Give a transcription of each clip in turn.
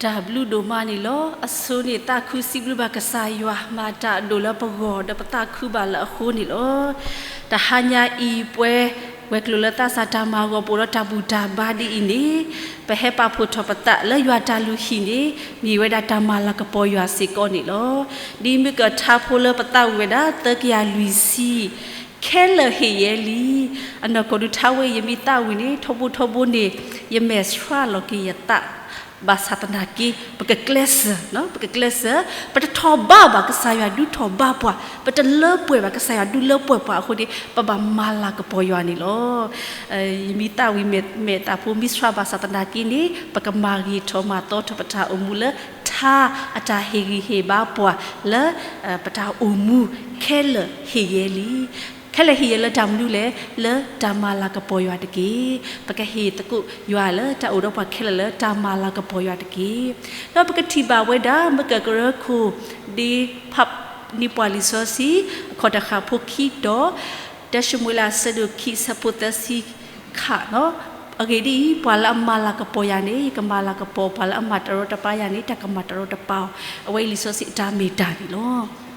တၢ်ဘျုးဒိၣ်မးန့ၣ်လီၤ. အဆိန့ၣ်သးခုစံးဘျုးဘၣ်ကစၢ်ယွၤ မၤတၢ်အဒိၣ်လၢပဂီၢ် ဒီးပသးခုဘၣ်လၢအဃိန့ၣ်လီၤ. တဟါညါအံၤပှဲၤ ဝဲၤကျိၤလၢသးစၢ်တၢ်မၤဂီၤပူၤဒီးတၢ်ဘူၣ်တၢ်ဘါဒ်အံၤန့ၣ်, ပဟဲပာ်ဖှိၣ်ထီၣ်ပသးလၢယွၤတၢ်လုၢ်ဟံၣ်န့ၣ် မ့ၢ်ဝဲဒၣ်တၢ်မၤလၤကပီၤယွၤစ့ၢ်ကီးန့ၣ်လီၤ. ဒ်မ့ၢ်ကထါဖိလၢပသးဝံၣ်ဝဲဒၣ် သၢကယၤလွံၢ်ဆံ ခဲလၢာ်ဟ့ၣ်ယဲလံ. အနီၢ်ကီၢ်ဒုးထါဝဲ ယမ့ၢ်သးဝံၣ်န့ၣ် ထီဘိထီဘိန့ၣ် ယမဲာ်ဆှးလီၤက့ၤယသး ဘၣ်ဆၣ်သနာ်က့ ပကကျဲးစၢး, ပကကျဲးစၢး, ပတထီၣ်ဘးဘၣ် ကစၢ်ယွၤဒုးထီၣ်ဘးပှၤ, ပတလၢပှဲၤဘၣ် ကစၢ်ယွၤဒုးလၢပှဲၤပှၤအဃိန့ၣ် ပဘၣ်မၤလၤကပီၤယွၤန့ၣ်လီၤ. ယမ့ၢ်သးဝံၣ်မဲာ်သးဖိမ့ၢ်ဆှးဘၣ်ဆၣ်သနာ်က့န့ၣ် ပကမၤဂ့ၤထီၣ်မၤသီထီၣ်ပတၢ်အိၣ်မူလၢ ထါအတၢ်ဟ့ၣ်ဂံၢ်ဟ့ၣ်ဘါပှၤလၢ ပတၢ်အိၣ်မူခဲလၢာ်ဟ့ၣ်ယဲလံ. ခဲလၢာ်ဟ့ၣ်ယဲလၢတၢ်မနုၤလဲၣ်, လၢတၢ်မၤလၤကပီၤယွၤတက့ၢ်. ပကဟ့ၣ်သကိးယွၤလၢတၢ်အိၣ်ဒီးပှၤခဲလၢာ်လၢတၢ်မၤလၤကပီၤယွၤတက့ၢ်. ဒီးပကထံၣ်ဘၣ်ဝဲဒၣ် မကကရၢခိၣ် ဒ်ဖးန့ၢ်ပှၤလံာ်စီဆှံ အခီၣ်တဃၣ်ဖိခံတီၤ, တၢၡမူၤအ့လး အဆၢဒိၣ်ခံ အဆၢဖိသၢဆံခါ, အဂ့ၢ်ဒ်အံၤ, ပှၤလၢအမၤလၤကပီၤယၤန့ၣ် ယကမၤလၤကပီၤ, ပှၤလၢအမၤတရီတပါယၤန့ၣ် တၢ်ကမၤတရီတပါအီၤ. အဝဲအံၤလံာ်စီဆှံအတၢ်မ့ၢ်တၢ်န့ၣ်လီၤ.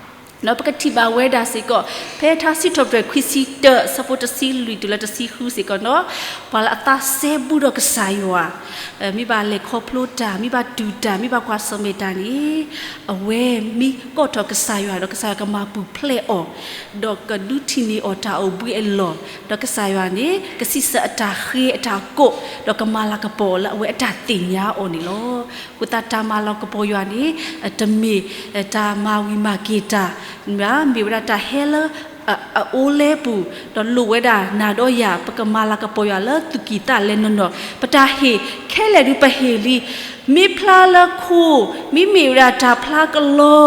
ဒီးပကထံၣ်ဘၣ်ဝဲဒၣ်စ့ၢ်ကီး ဖဲထါစံးထီၣ်ပတြၢၤခွံဆံတၢ အဆၢဖိတဆံလွံၢ်တုၤလၢတဆံဃုစ့ၢ်ကီးန့ၣ်, ပှၤလၢအသးစဲဘူးဒီးကစၢ်ယွၤ, မ့ၢ်ဘၣ်လဲၤခီဖျိတၢ်, မ့ၢ်ဘၣ်တူၢ်တၢ်, မ့ၢ်ဘၣ်ကွၢ်ဆၢၣ်မဲာ်တၢ်န့ၣ်, အဝဲမ့ၢ်ကိးထီၣ်ကစၢ်ယွၤ ဒီးကစၢ်ယွၤကမၤပူၤဖျဲးအီၤ, ဒီးကဒုးထံၣ်န့ၢ်အီၤတၢ်အိၣ်ဘှံးအလီၢ်, ဒီးကစၢ်ယွၤန့ၣ် ကစံးဆၢအတၢ်ဃ့အတၢ်ကိး, ဒီးကမၤလၤကပီၤအီၤလၢအဝဲအတၢ်သ့ၣ်ညါအီၤန့ၣ်လီၤ. အဃိသတးတၢ်မၤလၤကပီၤယွၤန့ၣ် တမ့ၢ်တၢ်မၤဝံၤမၤက့ၤတၢ်, မ့ၢ်ဝဲဒၣ်တၢ်ဟဲလၢအအိၣ်လၢပူၤ, ဒီးလိၣ်ဝဲဒၣ်နၤဒီးယၤ ပကမၤလၤကပီၤယွၤလၢသူၣ်ကံၢ်သးလဲနီၢ်နီၢ်, ပတၢ်ဟ့ၣ်ခဲလၢာ်ဒုးပဟ့ၣ်လံ, မ့ၢ်ဖျါလၢခိ, မ့မ့ၢ်ဝဲဒၣ်တၢ်ဖျါကလီ,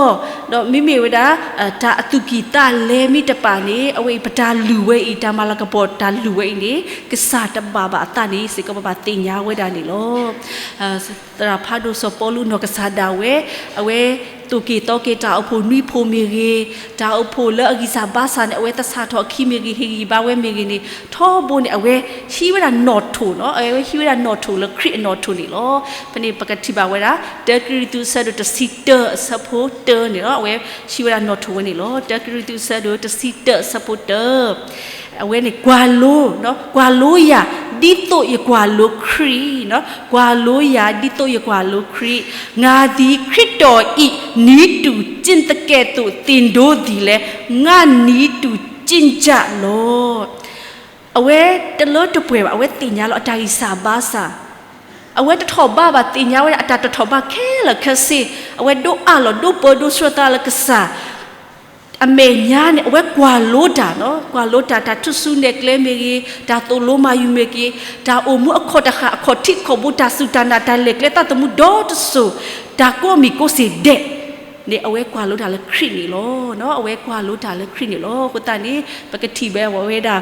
ဒီးမ့မ့ၢ်ဝဲဒၣ် တၢ်အသူၣ်ကံၢ်သးလဲမ့ၢ်တပာ်န့ၣ်, အဝဲအံၤပတၢ်လုၢ်ဝဲအံၤ, တၢ်မၤလၤကပီၤတၢ်လုၢ်ဝဲအံၤန့ၣ် ကစၢ်တဘၣ်ဘၣ်အသးန့ၣ်စ့ၢ်ကီး ပဘၣ်သ့ၣ်ညါဝဲဒၣ်န့ၣ်လီၤ. သရၣ်ဖးဒိၣ်စီၤပီလူးနီၢ်ကစၢ်ဒၣ်ဝဲ, အဝဲသိၣ်က့ၤသီက့ၤတၢ်အိၣ်ဖှိၣ်နွံဖှိၣ်မ့ၢ်ဂ့ၤ, တၢ်အိၣ်ဖှိၣ်လၢအဂံၢ်စၢ်ဘါစၢ်န့ၣ် အဝဲသဆၣ်ထီၣ်အခံမ့ၢ်ဂ့ၤ, ဟ့ၣ်ဂံၢ်ဘါဝဲမ့ၢ်ဂ့ၤန့ၣ်, ထီဘိန့ၣ် အဝဲဟံးဝဲဒၣ်နီၣ်ထိၣ်, အဝဲဟံးဝဲဒၣ်နီၣ်ထိၣ်လၢခရံာ်အနီၣ်ထိၣ်န့ၣ်လီၤ. ဖဲန့ၣ်ပကထံၣ်ဘၣ်ဝဲဒၣ် တၢကရံၣ်သူး အဆၢဒိၣ်တဆံတၢ အဆၢဖိတၢန့ၣ်လီၤ. အဝဲဟံးဝဲဒၣ်နီၣ်ထိၣ်ဝဲန့ၣ်လီၤ. တၢကရံၣ်သူး အဆၢဒိၣ်တဆံတၢ အဆၢဖိတၢ အဝဲန့ၣ်ကွၢ်လိ, ကွၢ်လိယၤ ဒ်သိးယကွၢ်လိခရံာ်, ကွၢ်လိယၤ ဒ်သိးယကွၢ်လိခရံာ်, ငါသည်ခရစ်တော်၏ နည်းတူကျင့်သကဲ့သို့ သင်တို့သည်လည်း ငါ့နည်းတူကျင့်ကြလော့. အဝဲတလၢတပှဲၤဘၣ်, အဝဲသ့ၣ်ညါလီၤအတၢ်ဂံၢ်စၢ်ဘါစၢ်, အဝဲတထီၣ်ဘးဘၣ်, သ့ၣ်ညါဝဲဒၣ်အတၢ်တထီၣ်ဘးခဲလၢာ်ခဲဆ့, အဝဲဒိးအးလီၤဒိးပၢဒိးဆှၢသးလၢကစၢ် အမဲာ်ညါန့ၣ် အဝဲကွၢ်လိတၢ်, ကွၢ်လိတၢ်, တၢ်ထူၣ်စုနဲၣ်ကျဲမ့ၢ်ဂ့ၤ, တၢ်သိၣ်လိမၤယူၤမ့ၢ်ဂ့ၤ, တၢ်အိၣ်မူအခီၣ်တဃာ်, အခီၣ်ထံးခီၣ်ဘိ, တၢ်စူၢ်တၢ်နာ်, တၢ်လဲၤကျဲသးသမူဒီတစိၤ, တၢ်ကိးမံၤကိးစ့ၢ်ဒဲးန့ၣ် အဝဲကွၢ်လိတၢ်လၢခရံာ်န့ၣ်လီၤ. အဝဲကွၢ်လိတၢ်လၢခရံာ်န့ၣ်လီၤ. အဃိသတးန့ၣ် ပကထံၣ်ဘၣ်ဝဲဒၣ်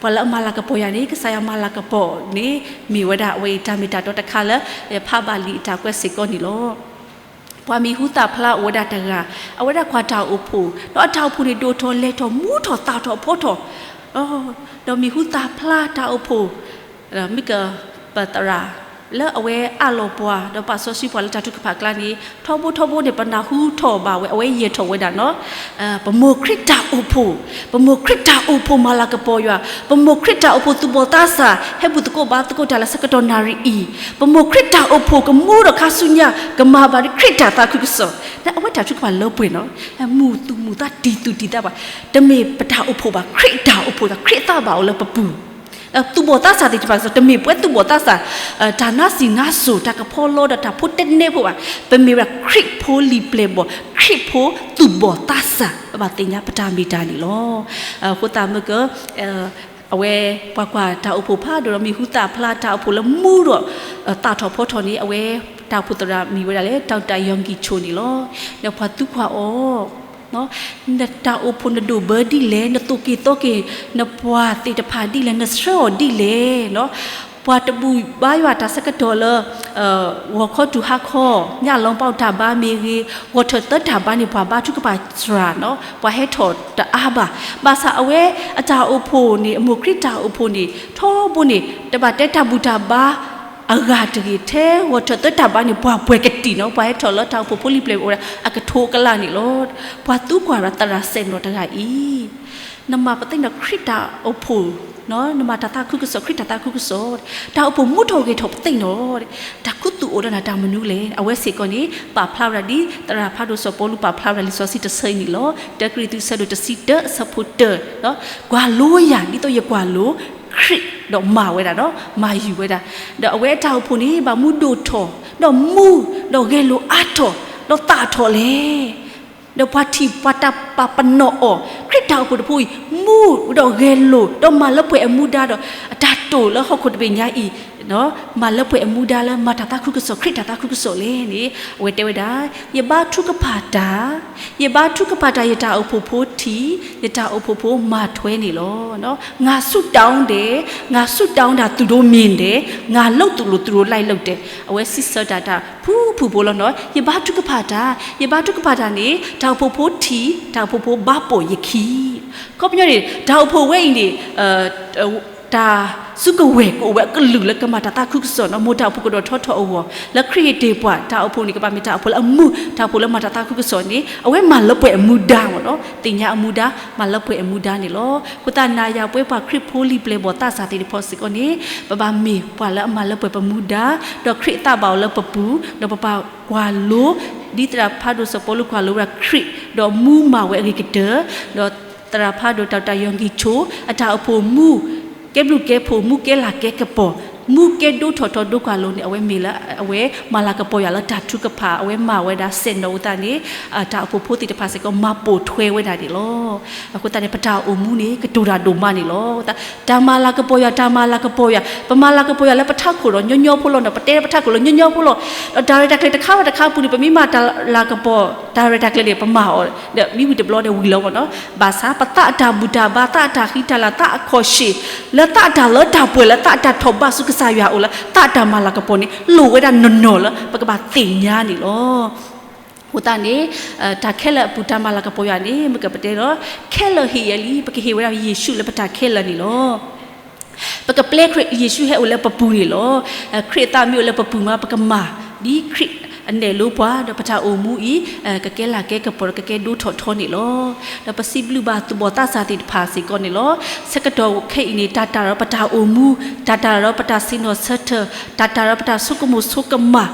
ပှၤလၢအမၤလၤကပီၤယၤန့ၣ် ကစၢ်ယွၤမၤလၤကပီၤန့ၣ် မ့ၢ်ဝဲဒၣ်အဝဲအံၤတၢ်မ့ၢ်တၢ်တီတခါလၢ ယဖးဘၣ်လံာ်အတၢ်ကွဲးစ့ၢ်ကီးန့ၣ်လီၤ. ပှၤမံၤဟူသၣ်ဖျါအိၣ်ဝဲဒၣ်တဂၤ, အဝဲဒၣ်ကွၢ်တၢ်အိၣ်ဖှိၣ်, ဒီးအတၢ်အိၣ်ဖှိၣ်န့ၣ် ဒိၣ်ထီၣ်လဲၢ်ထီၣ်မူထီၣ်သၣ်ထီၣ်ဖီထီၣ်, ဒီးမံၤဟူသၣ်ဖျါတၢ်အိၣ်ဖှိၣ်, မ့ၢ်ကပသရၣ်လၢအဝဲအးလီၤပှၤ ဒီးပာ်စီဆှံပှၤလၢတၢ်ထုကဖၣ်အကျါန့ၣ် ထီဘိထီဘိန့ၣ် ပနၢ်ဟူထီၣ်ဘၣ်ဝဲ အဝဲယဲၢ်ထီၣ်ဝဲဒၣ်န့ၣ်, ပမိၢ်ခရံာ်တၢ်အိၣ်ဖှိၣ်, ပမိၢ်ခရံာ်တၢ်အိၣ်ဖှိၣ်မၤလၤကပီၤယွၤ, ပမိၢ်ခရံာ်တၢ်အိၣ်ဖှိၣ်သူၣ်ဘီၣ်သးစၢ် ဟဲဘူၣ်သကိးဘါသကိးတၢ်လၢဆၢကတီၢ်နၣ်ရံၣ်အံၤ, ပမိၢ်ခရံာ်တၢ်အိၣ်ဖှိၣ်ကမူဒီးခါဆူညါ ကမၤဘၣ်ဒီးခရံာ်တၢ်သးခုကစီၣ်, အဝဲတၢ်ထုကဖၣ်လၢပှဲၤန့ၣ်, မူသူၣ်မူသးတံၢ်သူၣ်တံၢ်သးဘၣ်, တမ့ၢ်ပတၢ်အိၣ်ဖှိၣ်ဘၣ်, ခရံာ်တၢ်အိၣ်ဖှိၣ်သး ခရံာ်သးဘၣ်အိၣ်လၢပပူၤ သူၣ်ဘီၣ်သးစၢ်သ့ၣ်တဖၣ်ကစီၣ် တမ့ၢ်ပှၤသူၣ်ဘီၣ်သးစၢ်, တၢ်နါစံၣ်နါစိၤ တၢ်ကဖီလီဒီးတၢ်ဖိတနဲဖိဘၣ်, ပမ့ၢ်ဝဲဒၣ်ခရံာ်ဖိလံာ်ပျဲၢ်ဘီၣ်, ခရံာ်ဖိသူၣ်ဘီၣ်သးစၢ်, ပဘၣ်သ့ၣ်ညါပတၢ်မ့ၢ်တၢ်န့ၣ်လီၤ. အဃိသတးမ့ၢ်က အဝဲပှၤကွၢ်တၢ်အိၣ်ဖှိၣ်ဖးဒိၣ်ဒီး မံၤဟူသၣ်ဖျါတၢ်အိၣ်ဖှိၣ်လၢမူဒီး သၣ်ထီၣ်ဖီထီၣ်န့ၣ် အဝဲတၢ်အိၣ်ဖှိၣ်သရၣ်မံၤဝဲဒၣ်လၢ Doctor Yonggi Cho န့ၣ်လီၤ. နပှၤသံကွၢ်အီၤ နတၢ်အိၣ်ဖှိၣ်နဒိၣ်ဘၢဒ်လဲၣ်, နသိၣ်က့ၤသီက့ၤ နပှၤသ့ၣ်တဖၣ်ဒ်လဲၣ်, နဆှၢအီၤဒ်လဲၣ်. ပှၤတဘူၣ်ဘါယွၤတၢ်ဆၢကတီၢ်လၢ ဂီၤခီတုၤဟါခီ, ညလီၤပီၣ်တၢ်ဘါမ့ၢ်ဂ့ၤ, ဂီၤထၢၣ်သၢတၢ်ဘါန့ၣ် ပှၤဘါထုကဖၣ်စှၤန့ၣ်, ပှၤဟဲထီၣ်တအါဘၣ်. ဘၣ်ဆၣ်အဝဲအတၢ်အိၣ်ဖှိၣ်န့ၣ် အမိၢ်ခရံာ်တၢ်အိၣ်ဖှိၣ်န့ၣ် ထီဘိန့ၣ် တဘၣ်တဲတၢ်ဘူၣ်တၢ်ဘါ အဂၤတဂ့ၤ ထဲဂီၤထၢၣ်သၢတၢ်ဘါန့ၣ် ပှၤပှဲၤကတံာ်နီၤ, ပှၤဟဲထီၣ်လၢတၢ်အိၣ်ဖှိၣ်ဖိလံၤပျဲၢ်အိၣ်ဝဲဒၣ် အကထိအကလးန့ၣ်လီၤ. ပှၤသံကွၢ်ဒီးသရၣ်စဲၣ်နီၤတဂၤအံၤ, နမၤပသ့ၣ်နီၣ်ခရံာ်တၢ်အိၣ်ဖှိၣ်, နမၤတၢ်သးခုကစီၣ် ခရံာ်တၢ်သးခုကစီၣ်, တၢ်အိၣ်ဖှိၣ်မူထီၣ်ဂဲၤထီၣ်ပသ့ၣ်နီၣ်, တၢ်ခူသူၣ်အိၣ်ဒီးနၤတၢ်မနုၤလဲၣ်. အဝဲစ့ၢ်ကီးန့ၣ် ပာ်ဖျါဝဲဒၣ်ဒ် သရၣ်ဖးဒိၣ်စီၤပီလူးပာ်ဖျါဝဲဒၣ်လံာ်စီဆှံတဆၢအံၤန့ၣ်လီၤ. တၢကရံၣ်သူး အဆၢဒိၣ်တဆံတၢ အဆၢဖိတၢ, ကွၢ်လိယၤ ဒ်သိးယကွၢ်လိခရံာ်ဒီးမၤဝဲဒၣ်ဒီး မၤယုၤဝဲဒၣ်, ဒီးအဝဲတၢ်အိၣ်ဖှိၣ်န့ၣ် ဘၣ်မူဒိၣ်ထီၣ် ဒီးမူ ဒီးဂဲၤလိာ်အါထီၣ် ဒီးသၣ်ထီၣ်လဲၣ်. ဒီးပှၤထံၣ်ပှၤတၢ်ပာ်ပနီၣ်အီၤ ခရံာ်တၢ်အိၣ်ဖှိၣ်တဖုအံၤ မူဒီးဂဲၤလိာ် ဒီးမၤလၢပှဲၤအမူဒါဒီး အတၢ်တိာ်လၢဟီၣ်ခိၣ်တဘ့ၣ်ညါအံၤ မၤလၢပှဲၤအမူဒါလၢမၤတၢ်သးခုကစီၣ် ခရံာ်တၢ်သးခုကစီၣ်လဲၣ်န့ၣ် အဝဲတဲဝဲဒၣ်, ယဘါထုကဖၣ်တၢ်, ယဘါထုကဖၣ်တၢ် ယတၢ်အိၣ်ဖှိၣ်ဖိထံၣ် ယတၢ်အိၣ်ဖှိၣ်ဖိမၤထွဲန့ၣ်လီၤ. ငါဆူၣ်တၢ်အူဒဲး, ငါဆူၣ်တၢ်အူဒဲး သူၣ်ဒိၣ်မ့ၢ်ဒဲး, ငါလုပ်သူလုပ်သူလုပ်လိုက်လုပ်တယ်, အဝဲစံးဆၢတၢ်တၢ်ဖုၣ်ဖုၣ်ဖိလီၤနီၤ. ယဘါထုကဖၣ်တၢ်, ယဘါထုကဖၣ်တၢ်န့ၣ် တၢ်အိၣ်ဖှိၣ်ဖိထံၣ် တၢ်အိၣ်ဖှိၣ်ဖိဘါပိာ်ယခံ, ခီပညီန့ၣ် တၢ်အိၣ်ဖှိၣ်ဝဲအံၤန့ၣ် တၢ်စုကဝဲၤကအိၣ်ဝဲအကလုာ်လၢကမၤတၢ်သးခုကစီၣ်နီၤ, မိၢ်တၢ်အိၣ်ဖှိၣ်ကဒီးထီထီၣ်အဂီၢ် လၢခရံာ်ဟ့ၣ်တ့ၢ်ပှၤ တၢ်အိၣ်ဖှိၣ်န့ၣ် ကဘၣ်မ့ၢ်တၢ်အိၣ်ဖှိၣ်လၢအမုာ် တၢ်အိၣ်ဖှိၣ်လၢမၤတၢ်သးခုကစီၣ်န့ၣ် အဝဲမၤလၢပှဲၤအမူဒါမ့ၢ်နီၤ, သ့ၣ်ညါအမူဒါ မၤလၢပှဲၤအမူဒါန့ၣ်လီၤ. အဃိသတးနၤယၤပဝဲပှၤခရံာ်ဖိလံၤပျဲၢ်ဘီၣ်သးစၢ်သ့ၣ်တဖၣ်စ့ၢ်ကီးန့ၣ် ပဘၣ်မ့ၢ်ပှၤလၢအမၤလၢပှဲၤပမူဒါ, ဒီးခရံာ်အသးဘၣ်အိၣ်လၢပပူၤ, ဒီးပဘၣ်ကွၢ်လိ ဒ်သရၣ်ဖးဒိၣ်စီၤပီလူးကွၢ်လိဝဲဒၣ်ခရံာ် ဒီးမူမၤဝဲအဂ့ၤကတၢၢ်, ဒီးသရၣ်ဖးဒိၣ် တၢ်တၢ်ယီၤဂံၢ်ဆိ အတၢ်အိၣ်ဖှိၣ်မူ ကဲဘျုးကဲဖှိၣ် မူကဲလၤကဲကပီၤ မူကဲဒိၣ်ထီၣ်ထီဒိၣ်ကွၢ်လိန့ၣ် အဝဲမ့ၢ်လၢ အဝဲမၤလၤကပီၤယွၤလၢတၢ်ထုကဖၣ် အဝဲမၤဝဲဒၣ်စဲၣ်နီၤအဃိသတးန့ၣ် တၢ်အိၣ်ဖှိၣ်ဖိသ့ၣ်တဖၣ်စ့ၢ်ကီး မၤပိာ်ထွဲဝဲဒၣ်န့ၣ်လီၤ. အဃိသတးန့ၣ် ပတၢ်အိၣ်မူန့ၣ် ကတိၤတၢ်ဒိၣ်မးန့ၣ်လီၤ. တၢ်မၤလၤကပီၤယွၤ တၢ်မၤလၤကပီၤယွၤ ပမၤလၤကပီၤယွၤလၢပထးခိၣ်ဒီးညီညီဖိလီၤနီၤ, ပတဲပထးခိၣ်လၢညီညီဖိလီၤ. ဒီးတၢ်ရဲၣ်တၢ်ကျဲၤတခါဝဲတခါအပူၤန့ၣ် ပမ့ၢ်မၤတၢ်လၤကပီၤ တၢ်ရဲၣ်တၢ်ကျဲၤန့ၣ် ပမၤအီၤ ဒီးမ့ၢ်ဝံၤတဘျီဒီးဝံၤလီၤမ့ၢ်နီၤ. ဘၣ်ဆၣ်ပသးအတၢ်ဘူၣ်တၢ်ဘါ သးအတၢ်ဃံတၢ်လၤ သးအခီၣ်ရှ့ၣ် လၢသးအတၢ်လၢတၢ်ပှဲၤ လၢသးအတၢ်ထီၣ်ဘးဆူကစၢ်ယွၤအအိၣ် လၢသးအတၢ်မၤလၤကပီၤန့ၣ် လိၣ်ဝဲဒၣ်နီၢ်နီၢ်လၢပကဘၣ်သ့ၣ်ညါန့ၣ်လီၤ. အဃိသတးန့ၣ် တၢ်ခဲလၢာ်အပူၤ တၢ်မၤလၤကပီၤယွၤန့ၣ် မ့ၢ်ကပတဲဒီး ခဲလၢာ်ဟ့ၣ်ယဲလံ ပကဟ့ၣ်ဝဲဒၣ်ယ့ၣ်ၡူးလၢပတၢ်ခဲလၢာ်န့ၣ်လီၤ. ပကပျဲခရံာ်ယ့ၣ်ၡူးဟဲအိၣ်လၢပပူၤန့ၣ်လီၤ. ခရံာ်အသးမ့ၢ်အိၣ်လၢပပူၤမး ပကမၤဒ်ခရံာ်အနဲၣ်လိပှၤ ဒီးပတၢ်အိၣ်မူအံၤ ကကဲလၤကဲကပီၤဒီးကကဲဒိၣ်ထီၣ်ထီန့ၣ်လီၤ. ဒီးပစံးဘျုးဘၣ်သူၣ်ဘီၣ်သးစၢ်သ့ၣ်တဖၣ်စ့ၢ်ကီးန့ၣ်လီၤ. ဆၢကတီၢ်ခဲအံၤန့ၣ် တၢ်တၢ်ဒီးပတၢ်အိၣ်မူ, တၢ်တၢ်ဒီးပတၢ်ဆ့ၣ်နီၤဆၢထၢၣ်, တၢ်တၢ်ဒီးပတၢ်ဆိကမိၣ်ဆိကမး,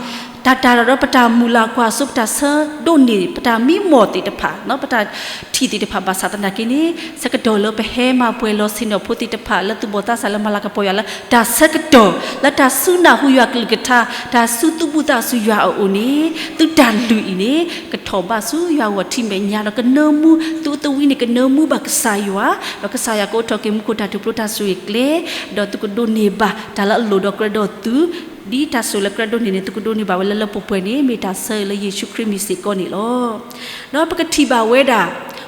တၢ်တၢ်ဒီးပတၢ်မုၢ်လၢ်ကွၢ်စိ ပတၢ်ဆၢဒိးန့ၢ် ပတၢ်မံမီၢ်သ့ၣ်တဖၣ် ပတၢ်ထံၣ်သ့ၣ်တဖၣ် ဘၣ်ဆၣ်သနာ်က့န့ၣ် ဆၢကတီၢ်လၢပဟဲမၤပှဲၤလီၤဆ့ၣ်နီၤဖိသ့ၣ်တဖၣ် လၢသူၣ်ဘီၣ်သးစၢ်လၢမၤလၤကပီၤယွၤလၢတၢ်ဆၢကတီၢ် လၢတၢ်စူၢ်နာ်ဟူယွၤကလုၢ်ကထါ တၢ်စူၢ်သူၣ်ဘံၣ်သးစူၤယွၤအအိၣ်န့ၣ် သုတၢ်လုၢ်အံၤန့ၣ် ကထီၣ်ဘးဆူယွၤဂီၢ်ထံးမဲာ်ညါ ဒီးကနၢမူ သုသဝံန့ၣ် ကနၢမူဘၣ်ကစၢ်ယွၤ ဒီးကစၢ်ယွၤကအိးထီၣ်က့ၤမူခိၣ်တၢ်ထူၣ်ဖျိတၢ်ဆိၣ်ဂ့ၤကျဲ ဒီးသုကဒိးန့ၢ်ဘၣ်တၢ်လၢအလိၣ်ဒီးကြၢးဒီးသု ဒ်တၢ်ဆိၣ်လၢကြၢးဒိးန့ၢ်န့ၣ် သုကဒိးန့ၢ်ဘၣ်ဝဲလၢလၢပှဲၤပှဲၤန့ၣ် မ့ၢ်တၢ်ဆၢလၢယ့ၣ်ၡူးခရံာ်မံၤစ့ၢ်ကီးန့ၣ်လီၤ. ဒီးပကထံၣ်ဘၣ်ဝဲဒၣ်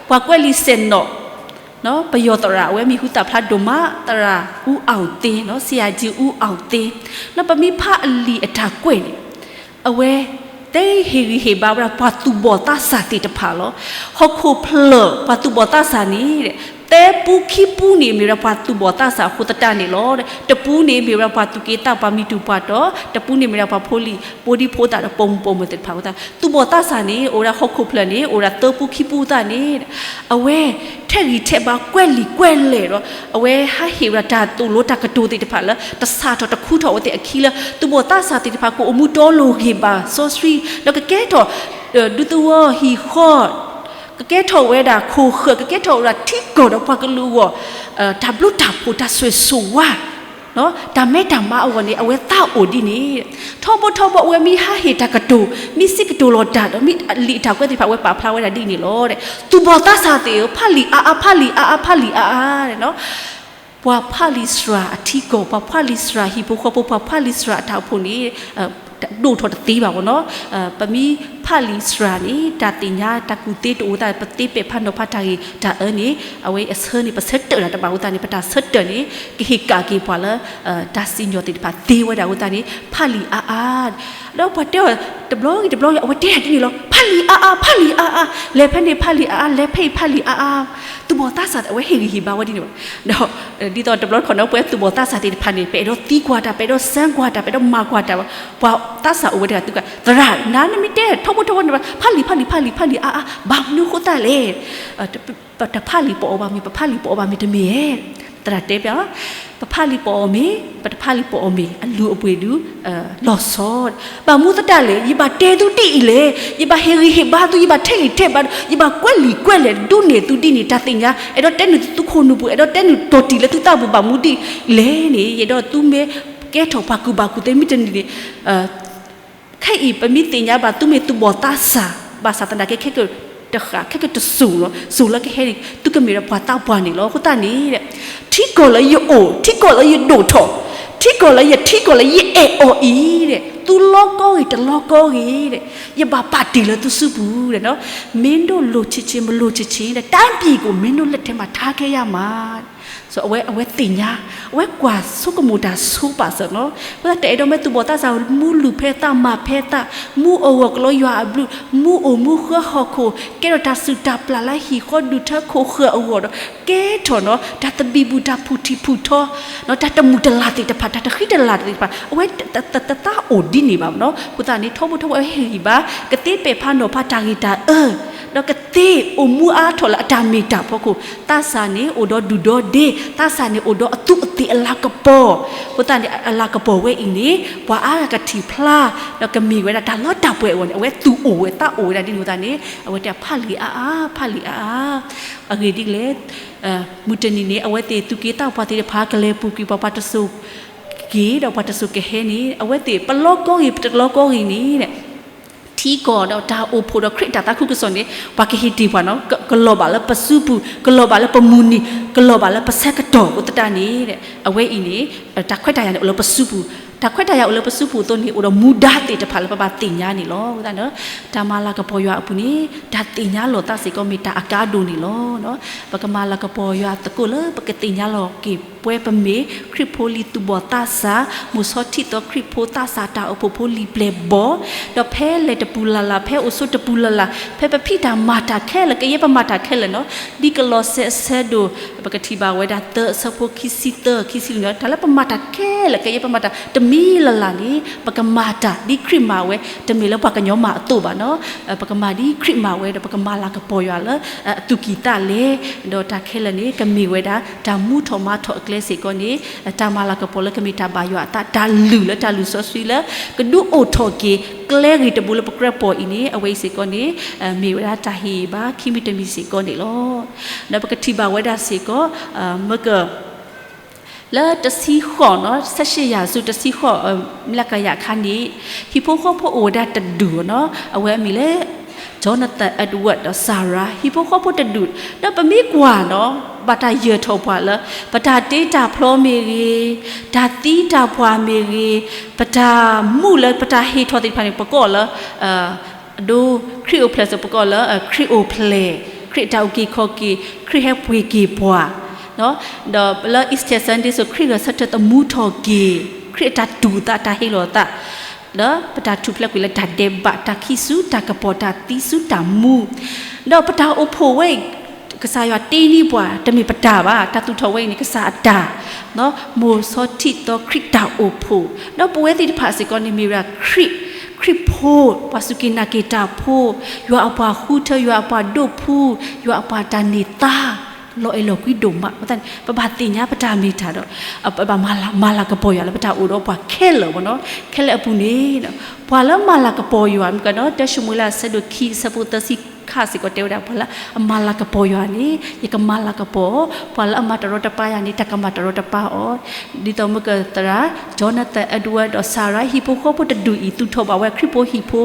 ပှၤကွဲးလံာ်စဲၣ်နီၤ ပယီၤသရၣ် အဝဲမံၤဟူသၣ်ဖျါဒိၣ်မး သရၣ်အူအီၣ်သ့ ဆရာကြီးအူအီၣ်သ့ ပမ့ၢ်ဖးအလံာ်အတၢ်ကွဲးန့ၣ် အဝဲ တဲဟ့ၣ်ဂံၢ်ဟ့ၣ်ဘါဝဲဒၣ်ပှၤသူၣ်ဘီၣ်သးစၢ်သ့ၣ်တဖၣ်လီၤ. ဟီၣ်ခိၣ်ဖျၢၣ်ပှၤသူၣ်ဘီၣ်သးစၢ်န့ၣ် သၢပူခံပူန့ၣ်မ့ၢ်ဝဲဒၣ်ပှၤသူၣ်ဘီၣ်သးစၢ်အဃိသတးန့ၣ်လီၤ. တပူန့ၣ်မ့ၢ်ဝဲဒၣ်ပှၤသူၣ်က့သးပှၤမံၤတူၢ်ပှၤတီၤ, တပူန့ၣ်မ့ၢ်ဝဲဒၣ်ပှၤဖိလံၤ ဖိဒံဖိသၣ်ဒီးပိာ်မုၣ်ပိာ်မၢၤသ့ၣ်တဖၣ်အဃိသတး သူၣ်ဘီၣ်သးစၢ်န့ၣ် အိၣ်ဝဲဒၣ်ဟီၣ်ခိၣ်ဖျၢၣ်န့ၣ် အိၣ်ဝဲဒၣ်သၢပူခံပူသတးန့ၣ် အဝဲ ထဲးဂံၢ်ထဲးဘါကွဲးလံာ်ကွဲးလဲၢ်ဒီး အဝဲဟးဟ့ၣ်ဝဲဒၣ်တၢ်သိၣ်လိတၢ်ကတိၤသ့ၣ်တဖၣ်လၢ တစးထီၣ်တခူထီၣ်ဝဲသ့ၣ်အခံလၢ သူၣ်ဘီၣ်သးစၢ်သ့ၣ်တဖၣ်ကအိၣ်မူတီလိၤဂ့ၤဘၣ်စီဆှံ ဒီးကကဲထီၣ် ဒူသဝီဟံၣ်ဃီ ကကဲထီၣ်ဝဲဒၣ်ခိၣ်ဃၢၤ ကကဲထီၣ်ဝဲဒၣ်ထံကီၢ်ဒီးပှၤကလုာ်အဂီၢ် တၢ်ဘျုးတၢ်ဖှိၣ်တၢ်ဆိၣ်ဂ့ၤဆိၣ်ဝါ တၢ်မဲတၢ်မါအဂီၢ်န့ၣ် အဝဲသးအိၣ်ဒ်န့ၣ် ထီဘိထီဘိအဝဲမ့ၢ်ဟးဟ့ၣ်တၢ်ကတိၤ မ့ၢ်စံးကတိၤလီၤတၢ်ဒီး မ့ၢ်အလံာ်အတၢ်ကွဲးသ့ၣ်တဖၣ် အဝဲပာ်ဖျါဝဲဒၣ်ဒ်န့ၣ်လီၤ. သူၣ်ဘီၣ်သးစၢ်သ့ၣ်ဧၢ ဖးလံာ်အါအါ ဖးလံာ်အါအါ ဖးလံာ်အါအါ ပှၤဖးလံာ်စှၤအထံကီၢ် ပှၤဖးလံာ်စှၤဟံၣ်ဖိဃီဖိ ပှၤဖးလံာ်စှၤအတၢ်အိၣ်ဖှိၣ်န့ၣ် ဒိၣ်ထီၣ်တသ့ဘၣ်မ့ၢ်နီၤ. ပမ့ၢ်ဖးလံာ်စှၤန့ၣ် တၢ်သ့ၣ်ညါတၢ်ကူၣ်သ့တအိၣ်သး ပသ့ပဲာ်ဖးနီၤဖးတၢ်ဂ့ၢ်တၢ်အၢန့ၣ် အဝဲအဆၢန့ၣ် ပဆၢတၢၢ်တၢ်တဘၣ်အဃိသတးန့ၣ် ပတၢ်ဆၢတၢၢ်န့ၣ် ကဟ့ၣ်ကၣ်က့ၤပှၤလၢ တၢ်စံၣ်ညီၣ်သ့ၣ်တဖၣ်သ့ဝဲဒၣ်အဃိသတးန့ၣ် ဖးလံာ်အါအါ ဒီးပှၤတဲအီၤတဘျီဂ့ၤတဘျီဂ့ၤ အဝဲတဲဒ်န့ၣ်လီၤ. ဖး ဖးလံာ်အါအါ, ဖးလံာ်အါအါ, လဲၤဖဲန့ၣ်ဖးလံာ်အါအါ, လဲၤဖဲအံၤဖးလံာ်အါအါ, သူၣ်ဘီၣ်သးစၢ်အဝဲဟ့ၣ်ဂံၢ်ဟ့ၣ်ဘါဝဲဒ်န့ၣ်ဘၣ်. ဒီး ဒ်သိးတဘျီတခီၣ်န့ၣ် ပဝဲသူၣ်ဘီၣ်သးစၢ်သ့ၣ်တဖၣ်န့ၣ် ပအဲၣ်ဒိးသံကွၢ်တၢ်, ပအဲၣ်ဒိးစၢကွၢ်တၢ်, ပအဲၣ်ဒိးမၤကွၢ်တၢ်, ပှၤသးစၢ်အိၣ်ဝဲတဂၤသံကွၢ်, သရၣ်, နၤနမ့ၢ်တဲထီဘိထီဘိန့ၣ်ဘၣ်, ဖးလံာ် ဖးလံာ် ဖးလံာ် ဖးလံာ်အါအါ, ဘၣ်မနုၤဃိသတးလဲၣ်. ပဖးလံာ်ပိာ်အီၤဘၣ်မ့ၢ် ပဖးလံာ်ပိာ်အီၤဘၣ်မ့ၢ်တမ့ၢ်ဧါ. သရၣ်တဲဘၣ်, ပဖးလံာ်ပိာ်အီၤမ့ၢ် ပတဖးလံာ်ပိာ်အီၤမ့ၢ် အလုၢ်အပှ့ၤဒုး လီၤဆီ, ဘၣ်မနုၤသတးလဲၣ်, ယဘၣ်တဲသုဒ်အံၤလဲၣ်, ယဘၣ်ဟ့ၣ်ဂံၢ်ဟ့ၣ်ဘါသု, ယဘၣ်ထဲးဂံၢ်ထဲးဘါ, ယဘၣ်ကွဲးလံာ်ကွဲးလဲၢ်ဒုးနဲၣ်သုဒ်န့ၣ် တၢ်သ့ၣ်ညါ, အဲၣ်ဒိးတဲနုာ်သုခိၣ်နူာ်ပူၤ, အဲၣ်ဒိးတဲနုာ်တီၢ်တံၢ်လၢသုသးပူၤဘၣ်မနုၤဒ်လဲၣ်န့ၣ်, ယအဲၣ်ဒိးသုမ့ၢ်ကဲထီၣ်ပှၤကူၣ်ဘၣ်ကူၣ်သ့မ့ၢ်တန့ၢ်န့ၣ် ခဲအံၤပမ့ၢ်သ့ၣ်ညါဘၣ်သုမ့ၢ်သူၣ်ဘီၣ်သးစၢ်, ဘၣ်ဆၣ်သနာ်က့ ခဲကတဃၣ် ခဲကတစိၤလီၤ, စိၤလၢကဟဲန့ၣ် သုကမ့ၢ်ဒီးပှၤသးပှၢ်န့ၣ်လီၤ. အဃိသတးန့ၣ် ထံကီၢ်လၢယအိၣ်, ထံကီၢ်လၢယဒိၣ်ထီၣ်, ထံကီၢ်လၢယထံကီၢ်လၢယအဲၣ်အီၤအံၤ, သုလီကီဂ့ၤတလီကီဂ့ၤ, ယဘၣ်ပာ်တ့ၢ်လၢသုစုပူၤ, မင်းတို့လိုချင်ချင် မလိုချင်ချင် တိုင်းပြည်ကို မင်းတို့လက်ထဲမှာ ထားခဲ့ရမှာ. အဝဲသ့ၣ်ညါ, အဝဲကွၢ်ဆိကမိၣ်တၢ်ဆိပာ်စၢၤနီၤ, အဃိသတးတအဲၣ်ဒိးမ့ၢ်သူၣ်ဘီၣ်သးစၢ် မူလုၢ်ဖဲသးမၤဖဲသး, မူအိၣ်ဂီၢ်ကျိယွၤအဘျုး, မူအိၣ်မူဃၢဟီၣ်ခိၣ်, ကဲထီၣ်တၢ်စုၣ်တၢ်ပျၢ်လၢဟံၣ်ဃီဒူၣ်ထၢခိၣ်ဃၢၤအဂီၢ်ဒီး ကဲထီၣ်နီၤ တၢ်သဘံၣ်ဘုၣ် တၢ်ဖုၣ်ထံၣ်ဖုၣ်ထီ, တၢ်တမုာ်တလၤသ့ၣ်တဖၣ် တၢ်တဃံတလၤသ့ၣ်တဖၣ် အဝဲတသးအိၣ်ဒ်န့ၣ်ဘၣ်နီၤ. အဃိသတးန့ၣ် ထီဘိထီဘိအဝဲဟ့ၣ်ဂံၢ်ဘါ ကသ့ပဲာ်ဖးနီၤဖးတၢ်ဂ့ၢ်တၢ်အၢ ဒီးကသ့အိၣ်မူအါထီၣ်လၢအတၢ်မ့ၢ်တၢ်ဖီခိၣ်, သးစၢ်န့ၣ်အိၣ်ဒီးဒူၣ်ဒီးဒ့, သးစၢ်န့ၣ်အိၣ်ဒီးအသူးအသ့ၣ်အလၤကပီၤ, အဃိသတးန့ၣ် အလၤကပီၤဝဲအံၤန့ၣ် ပှၤအါဂၤကထံၣ်ဖျါ, ဒီးကမ့ၢ်ဝဲဒၣ်တၢ်လီတၢ်ပှဲၤအဂီၢ်န့ၣ် အဝဲသူၣ်အိၣ်ဝဲသးအိၣ်ဝဲဒၣ်ဒ်န့ၣ်အဃိသတးန့ၣ် အဝဲတဲဖးလံာ်အါအါ ဖးလံာ်အါအါ, အဂ့ၢ်ဒ်လဲၣ်, မုၢ်တနံၤန့ၣ် အဝဲသ့ၣ်သူၣ်က့သးပှၢ်သ့ၣ်တဖၣ် ကလဲၤပူၤကွံာ်ပှၤ ပှၤတစိၤက့ၤ ဒီးပှၤတစိၤကဟဲန့ၣ် အဝဲသ့ၣ်ပလီကီဂ့ၤ ပတလီကီဂ့ၤန့ၣ် ထံကီၢ်ဒီးတၢ်အိၣ်ဖှိၣ်ဒီးခရံာ်တၢ်သးခုကစီၣ်န့ၣ် ပှၤကဟ့ၣ်တ့ၢ်ပှၤနီၤ, ကလီၤဘၣ်လၢပစုပူၤ, ကလီၤဘၣ်လၢပမုၢ်နံၤ, ကလီၤဘၣ်လၢပဆၢကတီၢ်အဃိသတးန့ၣ် အဝဲအံၤန့ၣ် တၢ်ခွဲးတၢ်ယာ်န့ၣ်အိၣ်လၢပစုပူၤ, တၢ်ခွဲးတၢ်ယာ်အိၣ်လၢပစုပူၤအသိးန့ၣ် အိၣ်ဒီးမူဒါသ့ၣ်တဖၣ်လၢပဘၣ်သ့ၣ်ညါန့ၣ်လီၤ. အဃိသတးန့ၣ် တၢ်မၤလၤကပီၤယွၤအပူၤန့ၣ် တၢ်သ့ၣ်ညါလီၤသးစ့ၢ်ကီးမ့ၢ်တၢ်အကါဒိၣ်န့ၣ်လီၤ. ပကမၤလၤကပီၤယွၤသကိးလၢပကသ့ၣ်ညါလီၤက့ၤပဝဲပမ့ၢ်ခရံာ်ဖိလံၤသူၣ်ဘီၣ်သးစၢ်, မိၢ်ဆီထံးသီခရံာ်ဖိသးစၢ်တၢ်အိၣ်ဖှိၣ်ဖိလံၤပျဲၢ်ဘီၣ်, ဒီးဖဲလဲၤတပူၤလၢ်လၢ် ဖဲအိၣ်ဆိးတပူၤလၢ်လၢ် ဖဲပဖံးတၢ်မၤတၢ်ခဲလၢာ် ကယဲၢ်ပမၤတၢ်ခဲလၢာ်နီၤ, ဒ်ကလီးစဲအဆၢဒိၣ် ပကထံၣ်ဘၣ်ဝဲဒၣ်သၢအဆၢဖိခံဆံသၢ ခံဆံလွံၢ်နီၤ, တၢ်လၢပမၤတၢ်ခဲလၢာ်ကယဲၢ်ပမၤတၢ် တမံၤလၢ်လၢ်န့ၣ် ပကမၤတၢ်ဒ်ခရံာ်မၤဝဲ, တမ့ၢ်လၢပှၤကညီမၤအသိးဘၣ်နီၤ, ပကမၤဒ်ခရံာ်မၤဝဲဒီး ပကမၤလၤကပီၤယွၤလၢအသူၣ်ကံၢ်သးလဲ, ဒီးတၢ်ခဲလၢာ်န့ၣ် ကမ့ၢ်ဝဲဒၣ် တၢ်မူထီၣ်မၤထီၣ်အကျဲစ့ၢ်ကီးန့ၣ် တၢ်မၤလၤကပီၤလၢကမ့ၢ်တၢ်ဘၣ်ယွၤအသး တၢ်လုၢ်လၢတၢ်လုၢ်စီဆှံလၢ ကဒုးအိၣ်ထီၣ်က့ၤ ကျဲဂ့ၤတဘိလၢပကြၢးပိာ်အံၤန့ၣ် အဝဲအံၤစ့ၢ်ကီးန့ၣ် မ့ၢ်ဝဲဒၣ်တၢ်ဟ့ၣ်ဘါခံမံၤတမံၤစ့ၢ်ကီးန့ၣ်လီၤ. ဒီးပကထံၣ်ဘၣ်ဝဲဒၣ်စ့ၢ်ကီး မက လၢတဆံဃိးနီၤ ဆယ့်ရှစ်ရာစု တဆံဃိး မလကယၤအခါန့ၣ် ဟံၣ်ဖိဃီဖိအိၣ်ဝဲဒၣ်တဒူၣ်နီၤ, အဝဲအမံၤလၢ Jonathan Edward ဒီး Sarah ဟံၣ်ဖိဃီဖိတဒူၣ်, ဒီးပမ့ၢ်ကွၢ်နီၤ ဘၣ်တၢ်ယၢၤထီၣ်ပှၤလၢ ပတၢ်တ့တၢ်ဖျီမ့ၢ်ဂ့ၤ, တၢ်သံတၢ်ပှၢ်မ့ၢ်ဂ့ၤ, ပတၢ်မူလၢပတၢ်ဟ့ၣ်ထီၣ်သ့ၣ်တဖၣ်န့ၣ် ပကိးလၢ အဒိ ခရံာ်အိၣ်ဖျဲၣ်စ့ၢ် ပကိးလၢ ခရံာ်အိၣ်ဖျဲၣ်, ခရံာ်အတၢ်အုၣ်က့ၤခီၣ်က့ၤ, ခရံာ်ဟဲပှ့ၤက့ၤပှၤ, ဒီးလၢ Easter Sunday စ့ၢ် ခရံာ်ဂဲၤဆၢထၢၣ်သမူထီၣ်က့ၤ, ခရံာ်အတၢ်တူၢ်သး တၢ်ဟ့ၣ်လီၤသး, ဒီးပတၢ်ထူၣ်ဖျဲးကွံာ်လၢတၢ်ဒဲးဘး တၢ်ခံးဆူတၢ်ကပီၤ တၢ်သံဆူတၢ်မူ, ဒီးပတၢ်အိၣ်ဖှိၣ်ဝဲအံၤ ကစၢ်ယွၤတ့န့ၢ်ပှၤ တမ့ၢ်ပတၢ်ဘၣ်, တၢ်သူၣ်ထီၣ်ဝဲအံၤန့ၣ် ကစၢ်အတၢ်, မိၢ်ဆီထံးသီခရံာ်တၢ်အိၣ်ဖှိၣ်, ဒီးပဝဲသ့ၣ်တဖၣ်စ့ၢ်ကီးန့ၣ် မ့ၢ်ဝဲဒၣ်ခရံာ်, ခရံာ်ဖိ, ပှၤစူၢ်က့ၤနာ်က့ၤတၢ်ဖိ, ယွၤအပှၤဃုထၢ, ယွၤအပှၤဒိၣ်ဖှူ, ယွၤအပှၤတၢ်န့ၢ်သါ, လီၤအဲၣ်လီၤကွံဒိၣ်မး, ပဘၣ်သ့ၣ်ညါပတၢ်မ့ၢ်တၢ်ဒီး ပဘၣ်မၤလၤကပီၤယွၤလၢပတၢ်အိၣ်ဒီးပှၤခဲလၢာ်ဘၣ်နီၤ, ခဲလၢာ်အပူၤန့ၣ် ပှၤလၢမၤလၤကပီၤယွၤ မ့ၢ်ကဒီး တၢၡမူၤအ့လး အဆၢဒိၣ်ခံ အဆၢဖိသၢဆံခါစ့ၢ်ကီးတဲဝဲဒၣ် ပှၤလၢအမၤလၤကပီၤယွၤန့ၣ် ယကမၤလၤကပီၤ, ပှၤလၢအမၤတရီတပါယၤန့ၣ် တၢ်ကမၤတရီတပါအီၤ, ဒ်သိးမ့ၢ်ကသရၣ် Jonathan Edward ဒီး Sarah ဟံၣ်ဖိဃီဖိတဒူၣ်အံၤ သူၣ်ထီၣ်ဘၣ်ဝဲခရံာ်ဖိဟံၣ်ဖိ,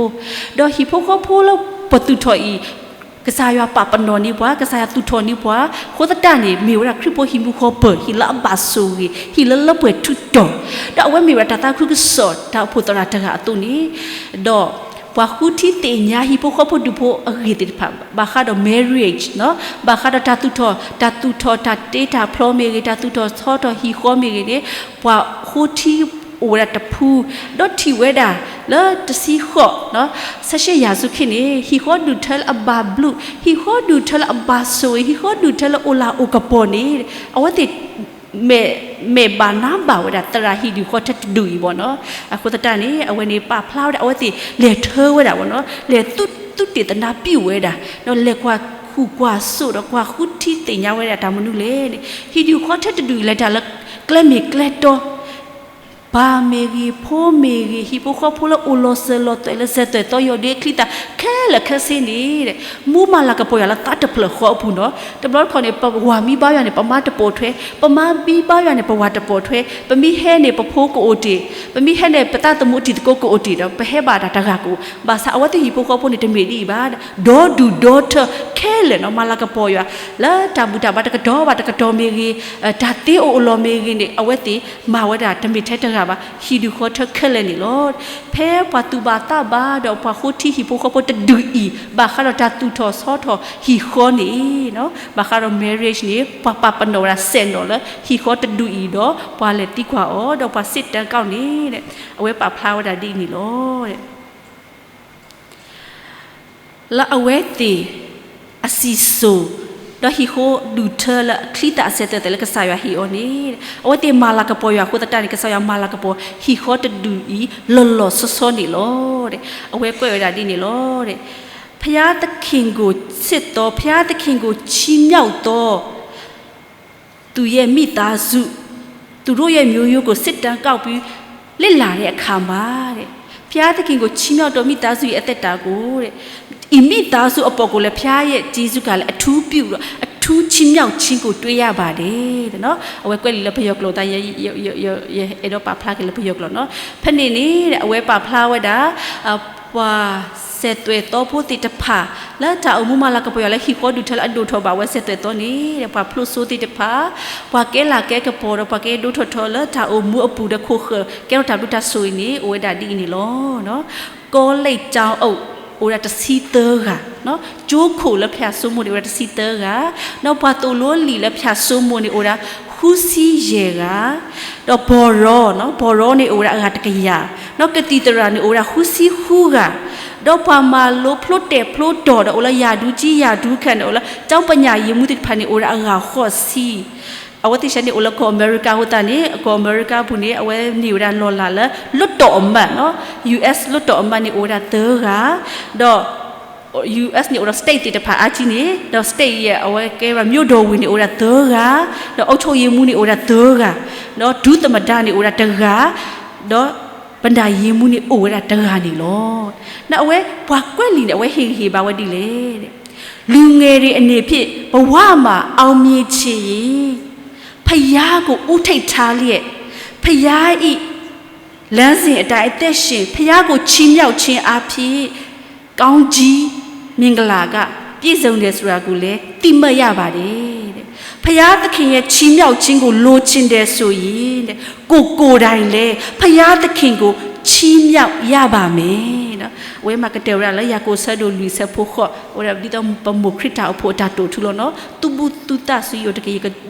ဒီးဟံၣ်ဖိဃီဖိလၢပသူၣ်ထီၣ်အံၤ ကစၢ်ယွၤပာ်ပနီၣ်န့ၢ်ပှၤ, ကစၢ်ယွၤသူၣ်ထီၣ်န့ၢ်ပှၤ, အဃိသတးန့ၣ် မ့ၢ်ဝဲဒၣ်ခရံာ်ဖိဟံၣ်မူဃီပၢၢ်, ဟံၣ်လၢအဘၣ်ဆိၣ်ဂ့ၤ, ဟံၣ်လၢလၢပှဲၤထူတီၤ, ဒီးအဝဲမ့ၢ်ဝဲဒၣ်တၢ်သးခုကစီၣ် တၢ်အိၣ်ဖှိၣ်သရၣ်တဂၤအသိးန့ၣ်, ဒီးပှၤဃုထံသ့ၣ်ညါဟံၣ်ဖိဃီဖိဒူၣ်ဖိအဂ့ၢ်သ့ၣ်တဖၣ် ဘၣ်ဃးဒီး marriage နီၤ, ဘၣ်ဃးဒီးတၢ်သူၣ်ထီၣ်, တၢ်သူၣ်ထီၣ်တၢ်တ့တၢ်ဖျီမ့ၢ်ဂ့ၤ, တၢ်သူၣ်ထီၣ်ဆီထီၣ်ဟံၣ်ဃီမ့ၢ်ဂ့ၤန့ၣ်, ပှၤဃုထံ အိၣ်ဝဲဒၣ်တဖု, ဒီးထံၣ်ဝဲဒၣ်လၢတဆံဃိး, ဆယ့်ရှစ်ရာစု ခံန့ၣ် ဟံၣ်ဃီဒူၣ်ထၢလၢအဘၣ်ဘျုး, ဟံၣ်ဃီဒူၣ်ထၢလၢအဘၣ်ဆိၣ်ဂ့ၤ, ဟံၣ်ဃီဒူၣ်ထၢလၢအိၣ်လၤအိၣ်ကပီၤန့ၣ် အဝဲသ့ၣ် မဲာ်ဘၣ်နါဘၣ်ဝဲဒၣ် သရၣ်ဟံၣ်ဒူၣ်ဃီထၢတဒူၣ်အံၤဘၣ်နီၤ. အဃိသတးန့ၣ် အဝဲန့ၣ်ပာ်ဖျါဝဲဒၣ် အဝဲသ့ၣ်လဲၤထၢဝဲဒၣ်ဘၣ်နီၤ, လဲၤသုးတ့ၢ်သနၢ်ပျုၢ်ဝဲဒၣ်, ဒီးလဲၤကွၢ်ဃူကွၢ်စိးဒီးကွၢ်ဃုထံသ့ၣ်ညါဝဲဒၣ်တၢ်မနုၤလဲၣ်န့ၣ်, ဟံၣ်ဒူၣ်ဃီထၢတဒူၣ်အံၤလဲၤတၢ်လၢကျဲမ့ၢ်ကျဲတီ ပၢ်မ့ၢ်ဂ့ၤ, ဖိမ့ၢ်ဂ့ၤ, ဟံၣ်ဖိဃီဖိလၢအိၣ်လီၤစၢၤလီၤသွဲၣ်လၢစဲးသွဲၣ်သီယီၢ်ဒ့အချံသၣ်ခဲလၢာ်ခဲဆ့န့ၣ်, မူမၤလၤကပီၤယွၤလၢသးတဖျၢၣ်ဃီအပူၤနီၤ. တဘျီတခီၣ်န့ၣ် ပဝၤမ့ၢ်ဘါယွၤန့ၣ် ပမါတပိာ်ထွဲ, ပမါမ့ၢ်ဘါယွၤန့ၣ် ပဝၤတပိာ်ထွဲ, ပမ့ၢ်ဟဲန့ၣ် ပဖိကအိၣ်တ့ၢ်, ပမ့ၢ်ဟဲန့ၣ် ပသးသမူအတံၤသကိးကအိၣ်တ့ၢ်ဒီး ပဟဲဘၣ်တၢ်တဂၤကအိၣ်, ဘၣ်ဆၣ်အဝဲသ့ၣ်ဟံၣ်ဖိဃီဖိန့ၣ် တမ့ၢ်ဒ်အံၤဘၣ်, ဒီဒူၣ်ဒီထၢခဲလၢာ်နီၤ, မၤလၤကပီၤယွၤ လၢတၢ်ဘူၣ်တၢ်ဘါတကတီၢ်ဘၣ်တကတီၢ်မ့ၢ်ဂ့ၤ, တၢ်သ့အိၣ်အလီၢ်မ့ၢ်ဂ့ၤန့ၣ် အဝဲသ့ၣ်မၤဝဲဒၣ်တမ့ၢ်ထဲတဂၤဘၣ်, ဟံၣ်ဒူၣ်ဃီထၢခဲလၢာ်န့ၣ်လီၤ. ဖဲပှၤသူၣ်ဘၣ်သးဘၣ်ဒီးပှၤဃိထံဟံၣ်ဖိဃီဖိတဒူၣ်အံၤ ဘၣ်ဃးဒီးတၢ်သူၣ်ထီၣ်ဆီထီၣ်ဟံၣ်ဃီန့ၣ်, ဘၣ်ဃးဒီး marriage န့ၣ် ပှၤပာ်ပနီၣ်ဝဲဒၣ်စဲးနီၣ်လၢဟံၣ်ဃီတဒူၣ်အံၤဒီး ပှၤလဲၤသံကွၢ်အီၤ ဒီးပှၤစံးတၢ်ကီးန့ၣ် အဝဲပာ်ဖျါဝဲဒၣ်ဒ်အံၤန့ၣ်လီၤ. လၢအဝဲသ့ၣ်အစံၣ်စိၤ, ဒီးဟံၣ်ဃီဒူၣ်ထၢလၢအချံသၣ်အစဲးသွဲၣ်သွဲၣ်လၢကစၢ်ယွၤဟ့ၣ်အီၤန့ၣ်, အဝဲသ့ၣ်မၤလၤကပီၤယွၤအဃိသတးန့ၣ် ကစၢ်ယွၤမၤလၤကပီၤဟံၣ်ဃီတဒူၣ်အံၤ လီၤလီၤဆီဆီန့ၣ်လီၤ. အဝဲကွဲးဝဲဒၣ်ဒ်န့ၣ်လီၤ. ဘုရားသခင်ကိုချစ်သော, ဘုရားသခင်ကိုချီးမြှောက်သော သူရဲ့မိသားစု, သူတို့ရဲ့မျိုးရိုးကို စစ်တမ်းကောက်ပြီး လေ့လာတဲ့အခါမှာတဲ့, ဘုရားသခင်ကိုချီးမြှောက်သောမိသားစုရဲ့အသက်တာကိုတဲ့, ဤမိသားစုအပေါ်ကိုလည်း ဘုရားရဲ့ကျေးဇူးကလည်း အထူးပြုပြီးတော့ အထူးချီးမြှောက်ခြင်းကို တွေ့ရပါတယ်တဲ့နော်. အဝဲကွဲးလံာ်လၢပယီၤကျိာ်သး ယ ယ ယ ယ ယအဲၣ်ဒိးပာ်ဖျါက့ၤလၢပယီၤကျိာ်နော်. ဖဲန့ၣ်န့ၣ် အဝဲပာ်ဖျါဝဲဒၣ် ပှၤစဲးသွဲၣ်သီဖိသ့ၣ်တဖၣ် လၢတၢ်အိၣ်မူမၤလၤကပီၤယွၤလၢဟံၣ်ဃီဒူၣ်ထၢလၢအဒိၣ်ထီၣ်ဘၣ်ဝဲစဲးသွဲၣ်သီန့ၣ် ပှၤဖျိၣ်စိသ့ၣ်တဖၣ်, ပှၤကဲလၤကဲကပီၤဒီးပှၤကဲဒိထီၣ်ထီလၢတၢ်အိၣ်မူအပူၤဒီးခိၣ်ဃၢၤ ကဲထီၣ်တၢ်ဘျုးတၢ်ဆိၣ်ဂ့ၤန့ၣ် အိၣ်ဝဲဒၣ်ဒ်အံၤန့ၣ်လီၤ. ကီးလ့ၣ်ကၠီအိၣ် အိၣ်ဝဲဒၣ်တဆံသၢဂၤ, ကၠိခိၣ်လၢဖၠၣ်စိမိၤန့ၣ် အိၣ်ဝဲဒၣ်တဆံသၢဂၤ, ဒီးပှၤသိၣ်လိလံာ်လၢဖၠၣ်စိမိၤန့ၣ် အိၣ်ဝဲဒၣ်ဃုဆံယဲၢ်ဂၤ, ဒီးဘီၤရီ, ဘီၤရီန့ၣ်အိၣ်ဝဲဒၣ်အဂၤတကယၤ, ဒီးကသံၣ်သရၣ်န့ၣ်အိၣ်ဝဲဒၣ်ဃုဆံဃုဂၤ, ဒီးပှၤမၤလိဖျိတဲာ်ဖျိတီၤဒီးအိၣ်လၢယၤဒူကၠံယၤဒူခၢၣ်န့ၣ် အိၣ်လၢ ကျောင်းပညာရေးမှူးသ့ၣ်တဖၣ်န့ၣ် အိၣ်ဝဲဒၣ်အဂၤဃိးဆံ အဝဲသ့ၣ်ဆဲန့ၣ်အိၣ်လၢကီၢ်အမဲရကၤအဃိသတးန့ၣ် ကီၢ်အမဲရကၤအပူၤန့ၣ် အဝဲန့ၢ်ဝဲဒၣ်လီၢ်လၤလၢ လွှတ်တော်အမတ်နော်, U S လွှတ်တော်အမတ်န့ၣ် အိၣ်ဝဲဒၣ်သၢဂၤ, ဒီး U S န့ၣ်အိၣ်ဒီး state သ့ၣ်တဖၣ်အါကံန့ၣ် ဒီး state အံၤအဝဲကဲဝဲဒၣ် မြို့တော်ဝန်န့ၣ် အိၣ်ဝဲဒၣ်သၢဂၤ, ဒီး အုပ်ချုပ်ရေးမှူးန့ၣ် အိၣ်ဝဲဒၣ်သၢဂၤ, ဒီး ဒုသမ္မတန့ၣ် အိၣ်ဝဲဒၣ်တဂၤ, ဒီး ဘဏ္ဍာရေးမှူးန့ၣ် အိၣ်ဝဲဒၣ်တဂၤန့ၣ်လီၤ. ဒီးအဝဲပှၤကွဲးလံာ်န့ၣ် အဝဲဟ့ၣ်ဂံၢ်ဟ့ၣ်ဘါဝဲဒ်လဲၣ် လူငယ်တွေအနေဖြင့် ဘဝမှာအောင်မြင်ချင်ရင် ဘုရားကိုဦးထိပ်ထားလျက် ဘုရား၏လမ်းစဉ်အတိုင်းအသက်ရှင် ဘုရားကိုချီးမြှောက်ခြင်းအားဖြင့် ကောင်းကြီးမင်္ဂလာကပြည့်စုံတယ်ဆိုတာကိုလည်းသိမှတ်ရပါတယ်တဲ့။ ဘုရားသခင်ရဲ့ချီးမြှောက်ခြင်းကိုလိုချင်တယ်ဆိုရင်တဲ့ ကိုယ်ကိုယ်တိုင်လည်းဘုရားသခင်ကိုချီးမြှောက်ရပါမယ်တဲ့။ အဝဲမၤကတၢၢ်ဝဲဒၣ်လၢယၤကိာ်ဆၢဒိၣ်လွံၢ်ဆၢဖိဃိး အဝဲဒၣ်ဒ်သိးပမိၢ်ခရံာ်တၢ်အိၣ်ဖှိၣ်အတၢ်တိာ်ထူလီၤနီၤ သူၣ်ဘူၣ်သူၣ်သးဆူယအိၣ်တက့ၢ်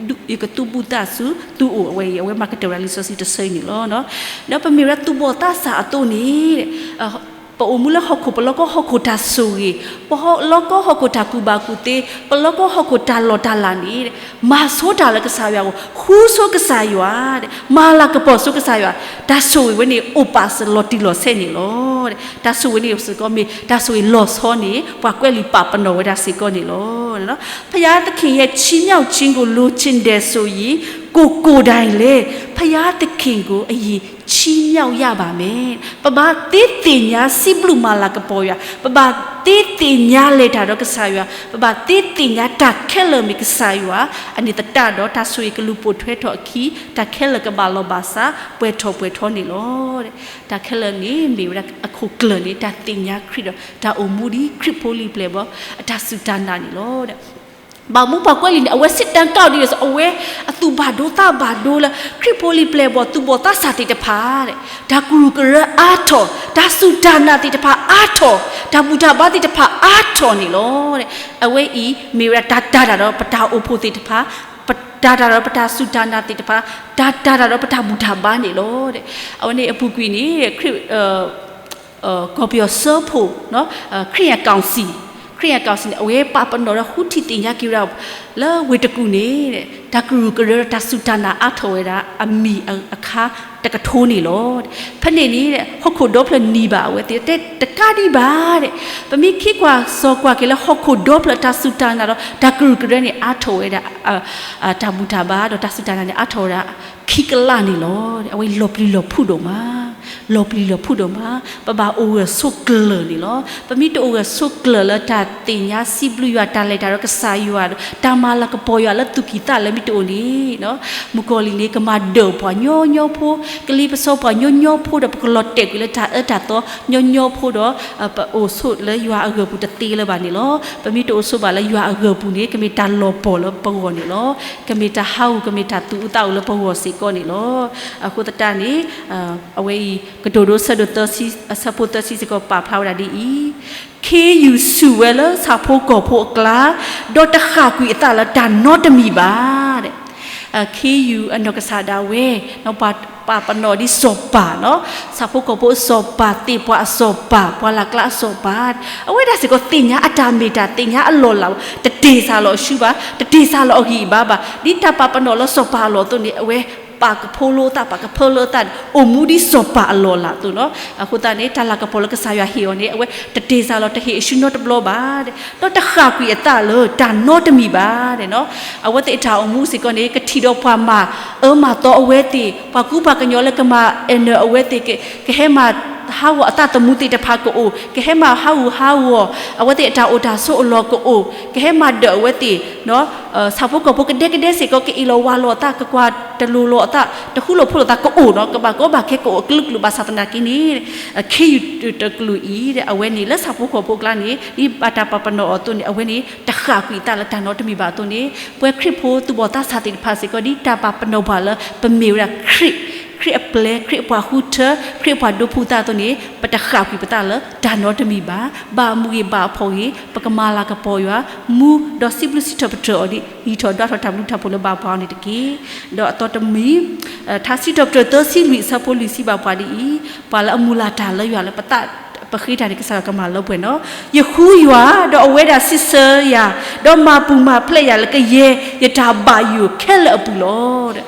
ယကသူၣ်ဘူၣ်သးဆူသုအိၣ် အဝဲအံၤ အဝဲမၤကတၢၢ်ဝဲဒၣ်လံာ်စီဆှံတဆၢအံၤန့ၣ်လီၤ. ဒီးပမ့ၢ်ဝဲဒၣ်သူၣ်ဘီၣ်သးစၢ်အသိးန့ၣ် ပအိၣ်မူလၢဟီၣ်ခိၣ် ပလီၢ်ကီၢ်ဟီၣ်ခိၣ်တၢ်ဆိၣ်ဂ့ၤ, ပလီၢ်ကီၢ်ဟီၣ်ခိၣ်တၢ်ကူၣ်ဘၣ်ကူၣ်သ့, ပလီၢ်ကီၢ်ဟီၣ်ခိၣ်တၢ်လီၢ်တၢ်လၤန့ၣ် မၤဆိတၢ်လၢကစၢ်ယွၤအအိၣ်, ဃူဆိကစၢ်ယွၤ, မၤလၤကပီၤဆိကစၢ်ယွၤ, တၢ်ဆိၣ်ဂ့ၤဝဲန့ၣ်အိၣ်ပာ်စၢၤလီၤတံၢ်လီၤဆဲးန့ၣ်လီၤ. တၢ်ဆိၣ်ဂ့ၤန့ၣ်စ့ၢ်ကီးမ့ၢ်တၢ်ဆိၣ်ဂ့ၤလီၤဆီန့ၣ် ပှၤကွဲးလံာ်ပာ်ပနီၣ်ဝဲဒၣ်စ့ၢ်ကီးန့ၣ်လီၤ. ဘုရားသခင်ရဲ့ချီးမြှောက်ခြင်းကိုလိုချင်တယ်ဆိုရင် ကိုယ်ကိုယ်တိုင်လည်း ဘုရားသခင်ကို အရင်ချီးမြှောက်ရပါမယ်. ပဘၣ်သ့သ့ၣ်ညါစံးဘျုးမၤလၤကပီၤယွၤ, ပဘၣ်သ့သ့ၣ်ညါလဲၤတၢ်ဒီးကစၢ်ယွၤ, ပဘၣ်သ့သ့ၣ်ညါတၢ်ခဲလၢာ်မ့ၢ်ကစၢ်ယွၤအန့ၣ်သတးဒီး တၢ်ဆိၣ်ဂ့ၤကလူၤပိာ်ထွဲထီၣ်အခံ တၢ်ခဲလၢာ်ကဘၣ်လီၤဘၣ်စး ပှဲၤထီၣ်ပှဲၤထီန့ၣ်လီၤ. တၢ်ခဲလၢာ်န့ၣ် မ့ၢ်ဝဲဒၣ်အခိၣ်ကျၢၢ်န့ၣ် တၢ်သ့ၣ်ညါခရံာ်ဒီး တၢ်အိၣ်မူဒ်ခရံာ်ဖိလံၤပျဲၢ်ဘီၣ် အတၢ်စူၢ်တၢ်နာ်န့ၣ်လီၤ. ဘၣ်မနုၤပှၤကွဲးလံာ်န့ၣ် အဝဲစံးတၢ်ကီးဒ်အံၤ အဝဲအသူၣ်ဘၣ်ဒိသးဘၣ်ဒိလၢ ခရံာ်ဖိလံၤပျဲၢ်ဘီၣ် သူၣ်ဘီၣ်သးစၢ်သ့ၣ်တဖၣ် တၢ်ကရူၢ်ကရၢအါထီၣ်, တၢ်စူၢ်တၢ်နာ်သ့ၣ်တဖၣ်အါထီၣ်, တၢ်ဘူၣ်တၢ်ဘါသ့ၣ်တဖၣ်အါထီၣ်န့ၣ်လီၤ. အဝဲအံၤ မ့ၢ်ဝဲဒၣ်တၢ်တၤတၢ်ဒီးပတၢ်အိၣ်ဖှိၣ်သ့ၣ်တဖၣ် တၢ်တၢ်ဒီးပတၢ်စူၢ်တၢ်နာ်သ့ၣ်တဖၣ်, တၢ်တၢ်တၢ်ဒီးပတၢ်ဘူၣ်တၢ်ဘါန့ၣ်လီၤ. အဝဲန့ၣ်အပူၤကွံာ်န့ၣ် ခရံာ် ကီၢ်ပယီၤစၢဖှိၣ် ခရံာ်အကီၢ်စံၣ်, ခရံာ်အကီၢ်စံၣ်န့ၣ် အဝဲပာ်ပနီၣ်ဒီးဃုထံၣ်သ့ၣ်ညါက့ၤဝဲဒၣ် လၢဝ့ၢ်တကူၣ်န့ၣ် တၢ်ကရူၢ်ကရၢဒီးတၢ်စူၢ်တၢ်နာ်အါထီၣ်ဝဲဒၣ် အမံၤအခါတကထိန့ၣ်လီၤ. ဖဲန့ၣ်န့ၣ် ဟီၣ်ခိၣ်ဒီဖျၢၣ်နံၤဘၣ် အဝဲသ့ၣ်တဲတကးဒံးဘၣ်. ပမ့ၢ်ခံကွၢ်စီၤကွၢ်က့ၤလၢဟီၣ်ခိၣ်ဒီဖျၢၣ်တၢ်စူၢ်တၢ်နာ်ဒီး တၢ်ကရူၢ်ကရၢန့ၣ် အါထီၣ်ဝဲဒၣ် တၢ်ဘူၣ်တၢ်ဘါဒီးတၢ်စူၢ်တၢ်နာ်န့ၣ် အါထီၣ်ဝဲဒၣ် ခံကလးန့ၣ်လီၤ. အဝဲလီၤပျံၤလီၤဖုးဒိၣ်မး, လီၤပျံၤလီၤဖုးဒိၣ်မး, ပဘၣ်အိၣ်ဂၢၢ်ဆိးကျၢၤန့ၣ်လီၤ. ပမ့ၢ်တအိၣ်ဂၢၢ်ဆိးကျၢၤလၢတၢ်သ့ၣ်ညါစံးဘျုးယွၤ တၢ်လဲၤတၢ်ဒီးကစၢ်ယွၤဒီး တၢ်မၤလၤကပီၤယွၤလၢသူၣ်ကံၢ်သးလဲမ့ၢ်တအိၣ်န့ၣ် မုၣ်ကီၤလံၢ်န့ၣ် ကမၤဒၢၣ်ပှၤညီညီဖိ, ကလံၤပစီပှၤညီညီဖိဒီး ပကလီၤတဲာ်ကွံာ်လၢတၢ်အၢတၢ်သီညီညီဖိဒီး ပအိၣ်ဆိးလၢယွၤအဂၢၢ်ပူၤတသ့လၢၤဘၣ်န့ၣ်လီၤ. ပမ့ၢ်တအိၣ်ဆိးဘၣ်လၢယွၤအဂၢၢ်ပူၤန့ၣ် ကမ့ၢ်တၢ်လီၤပှီၢ်လၢပဂီၢ်န့ၣ်လီၤ. ကမ့ၢ်တၢ်ဟးဂူာ် ကမ့ၢ်တၢ်သူၣ်အုးသးအုးလၢပဂီၢ်စ့ၢ်ကီးန့ၣ်လီၤ. အဃိသတးန့ၣ် အဝဲအံၤ ကတိၤဒိ ဆၢဒိၣ်သၢဆံ အဆၢဖိသၢဆံစ့ၢ်ကီး ပာ်ဖျါဝဲဒၣ်ဒ်အံၤ, ခ့ယုၢ်ဆူၣ်ဝဲလၢဆၣ်ဖိကီၢ်ဖိအကျါ, ဒီးတဃၣ်ကွံာ်အသးလၢတၢ်နီတမံၤဘၣ်. ခ့ယုၢ်အနီၢ်ကစၢ်ဒၣ်ဝဲ ပာ်ပနီၣ်ဒ်စီၤပၤ, ဆၣ်ဖိကီၢ်ဖိအစီၤပၤ, သ့ၣ်ပှၢ်အစီၤပၤ, ပှၢ်လၢ်ကျါအစီၤပၤ, အဝဲဒၣ်စ့ၢ်ကီးသ့ၣ်ညါအတၢ်မ့ၢ်တၢ် သ့ၣ်ညါအလီၢ်လၢ်, တတ့ၢ်စၢ်လီၤအစုဘၣ်, တတ့ၢ်စၢ်လီၤအဂံၢ်အဘါဘၣ်. ဒ်တၢ်ပာ်ပနီၣ်လၢစီၤပၤအလီၢ်အသိးန့ၣ် အဝဲပာ်ကဖိလိအသး ပာ်ကဖၢလၢအသးန့ၣ် အိၣ်မူဒ်စီၤပၤအလီၢ်အလၢ်အသိးလီၤ. အဃိသတးန့ၣ် တၢ်လၤကပီၤလၢကစၢ်ယွၤဟ့ၣ်အီၤန့ၣ် အဝဲတတ့ၢ်စၢ်လီၤ တဟ့ၣ်အစုနီတဘျီဘၣ်, ဒီးတဃၣ်ကွံာ်အသးလၢတၢ်နီတမံၤဘၣ်. အဝဲသ့ၣ်အတၢ်အိၣ်မူစ့ၢ်ကီးန့ၣ် ကထံၣ်ဒီးပှၤမၤအၢမၤသီအဝဲသ့ၣ်, ပှၤကူပှၤကညီလၢကမၤအဲၣ်နၢၤအဝဲသ့ၣ်, ကဟဲမၤဟးဂီၤအသးသမူသ့ၣ်တဖၣ်ကအိၣ်, ကဟဲမၤဟးဂူာ်ဟးဂီၤ အဝဲသ့ၣ်အတၢ်အိၣ်တၢ်ဆိးအလီၢ်ကအိၣ်, ကဟဲမၤဒၢၣ်အဝဲသ့ၣ် ဆၣ်ဖိကီၢ်ဖိကဒဲကဒဲစ့ၢ်ကီး ကအ့ၣ်လိာ်ဝၤလိာ်အသး, ကကွၢ်တလိၤလိာ်အသး, တဃူလိာ်ဖိးလိာ်သးကအိၣ်နီၤ, ကဘၣ်ကီဘၣ်ခဲကအိၣ်အကလုာ်ကလုာ် ဘၣ်ဆၣ်သနာ်က့န့ၣ် ခ့ယုၢ်တကလုာ်အံၤ အဝဲန့ၣ်လၢဆၣ်ဖိကီၢ်ဖိအကျါန့ၣ် ဒ်ဘၣ်တၢ်ပာ်ပနီၣ်အီၤအသိးန့ၣ် အဝဲန့ၣ် တဃၣ်ကွံာ်အသးလၢတၢ်နီတမံၤဘၣ်အသိးန့ၣ် ပဝဲခရံာ်ဖိသူၣ်ဘီၣ်သးစၢ်သ့ၣ်တဖၣ်စ့ၢ်ကီး ဒ်တၢ်ပာ်ပနီၣ်ပှၤလၢပမ့ၢ်ဝဲဒၣ်ခရံာ်, ခရံာ်အပျဲၢ် ခရံာ်အပှၤဃုထၢ ခရံာ်အပှၤဒိဖုသးအသိးန့ၣ် ပတဃၣ်ကွံာ်ပသးလၢတၢ်နီတမံၤဘၣ်. ဘၣ်မုာ်ဂ့ၤဘၣ်ဖှီၣ်ဂ့ၤ ပကမၤလၤကပီၤယွၤ မူဒီးစံးဘျုးစံးထီၣ်ပတြၢၤအီၤဒ် ဟံးထီၣ်ဒွးထီၣ်တၢ်ဘျုးတၢ်ဖှိၣ်လၢဘၣ်ပှၤအီၤန့ၣ်တက့ၢ်. ဒီးအသီတမံၤ ထါစံးထီၣ်ပတြၢၤသၢဆံလွံၢ်အဆၢဖိလွံၢ်ဆံဘၣ်ပှၤဒ်အံၤ, ပှၤလၢအမုၢ်လၢ်တၢ်လၢယွၤလၢပသးပဃ့တၢ်န့ၣ် ကစၢ်ယွၤကမၤလၢပှဲၤနီၤ. ယဃူယွၤ ဒီးအဝဲဒၣ်စံးဆၢယၤ, ဒီးမၤပူၤမၤဖျဲးယၤလၢကယဲၢ်ယတၢ်ဘၣ်ယိၥ်ခဲလၢာ်အပူၤလီၤ.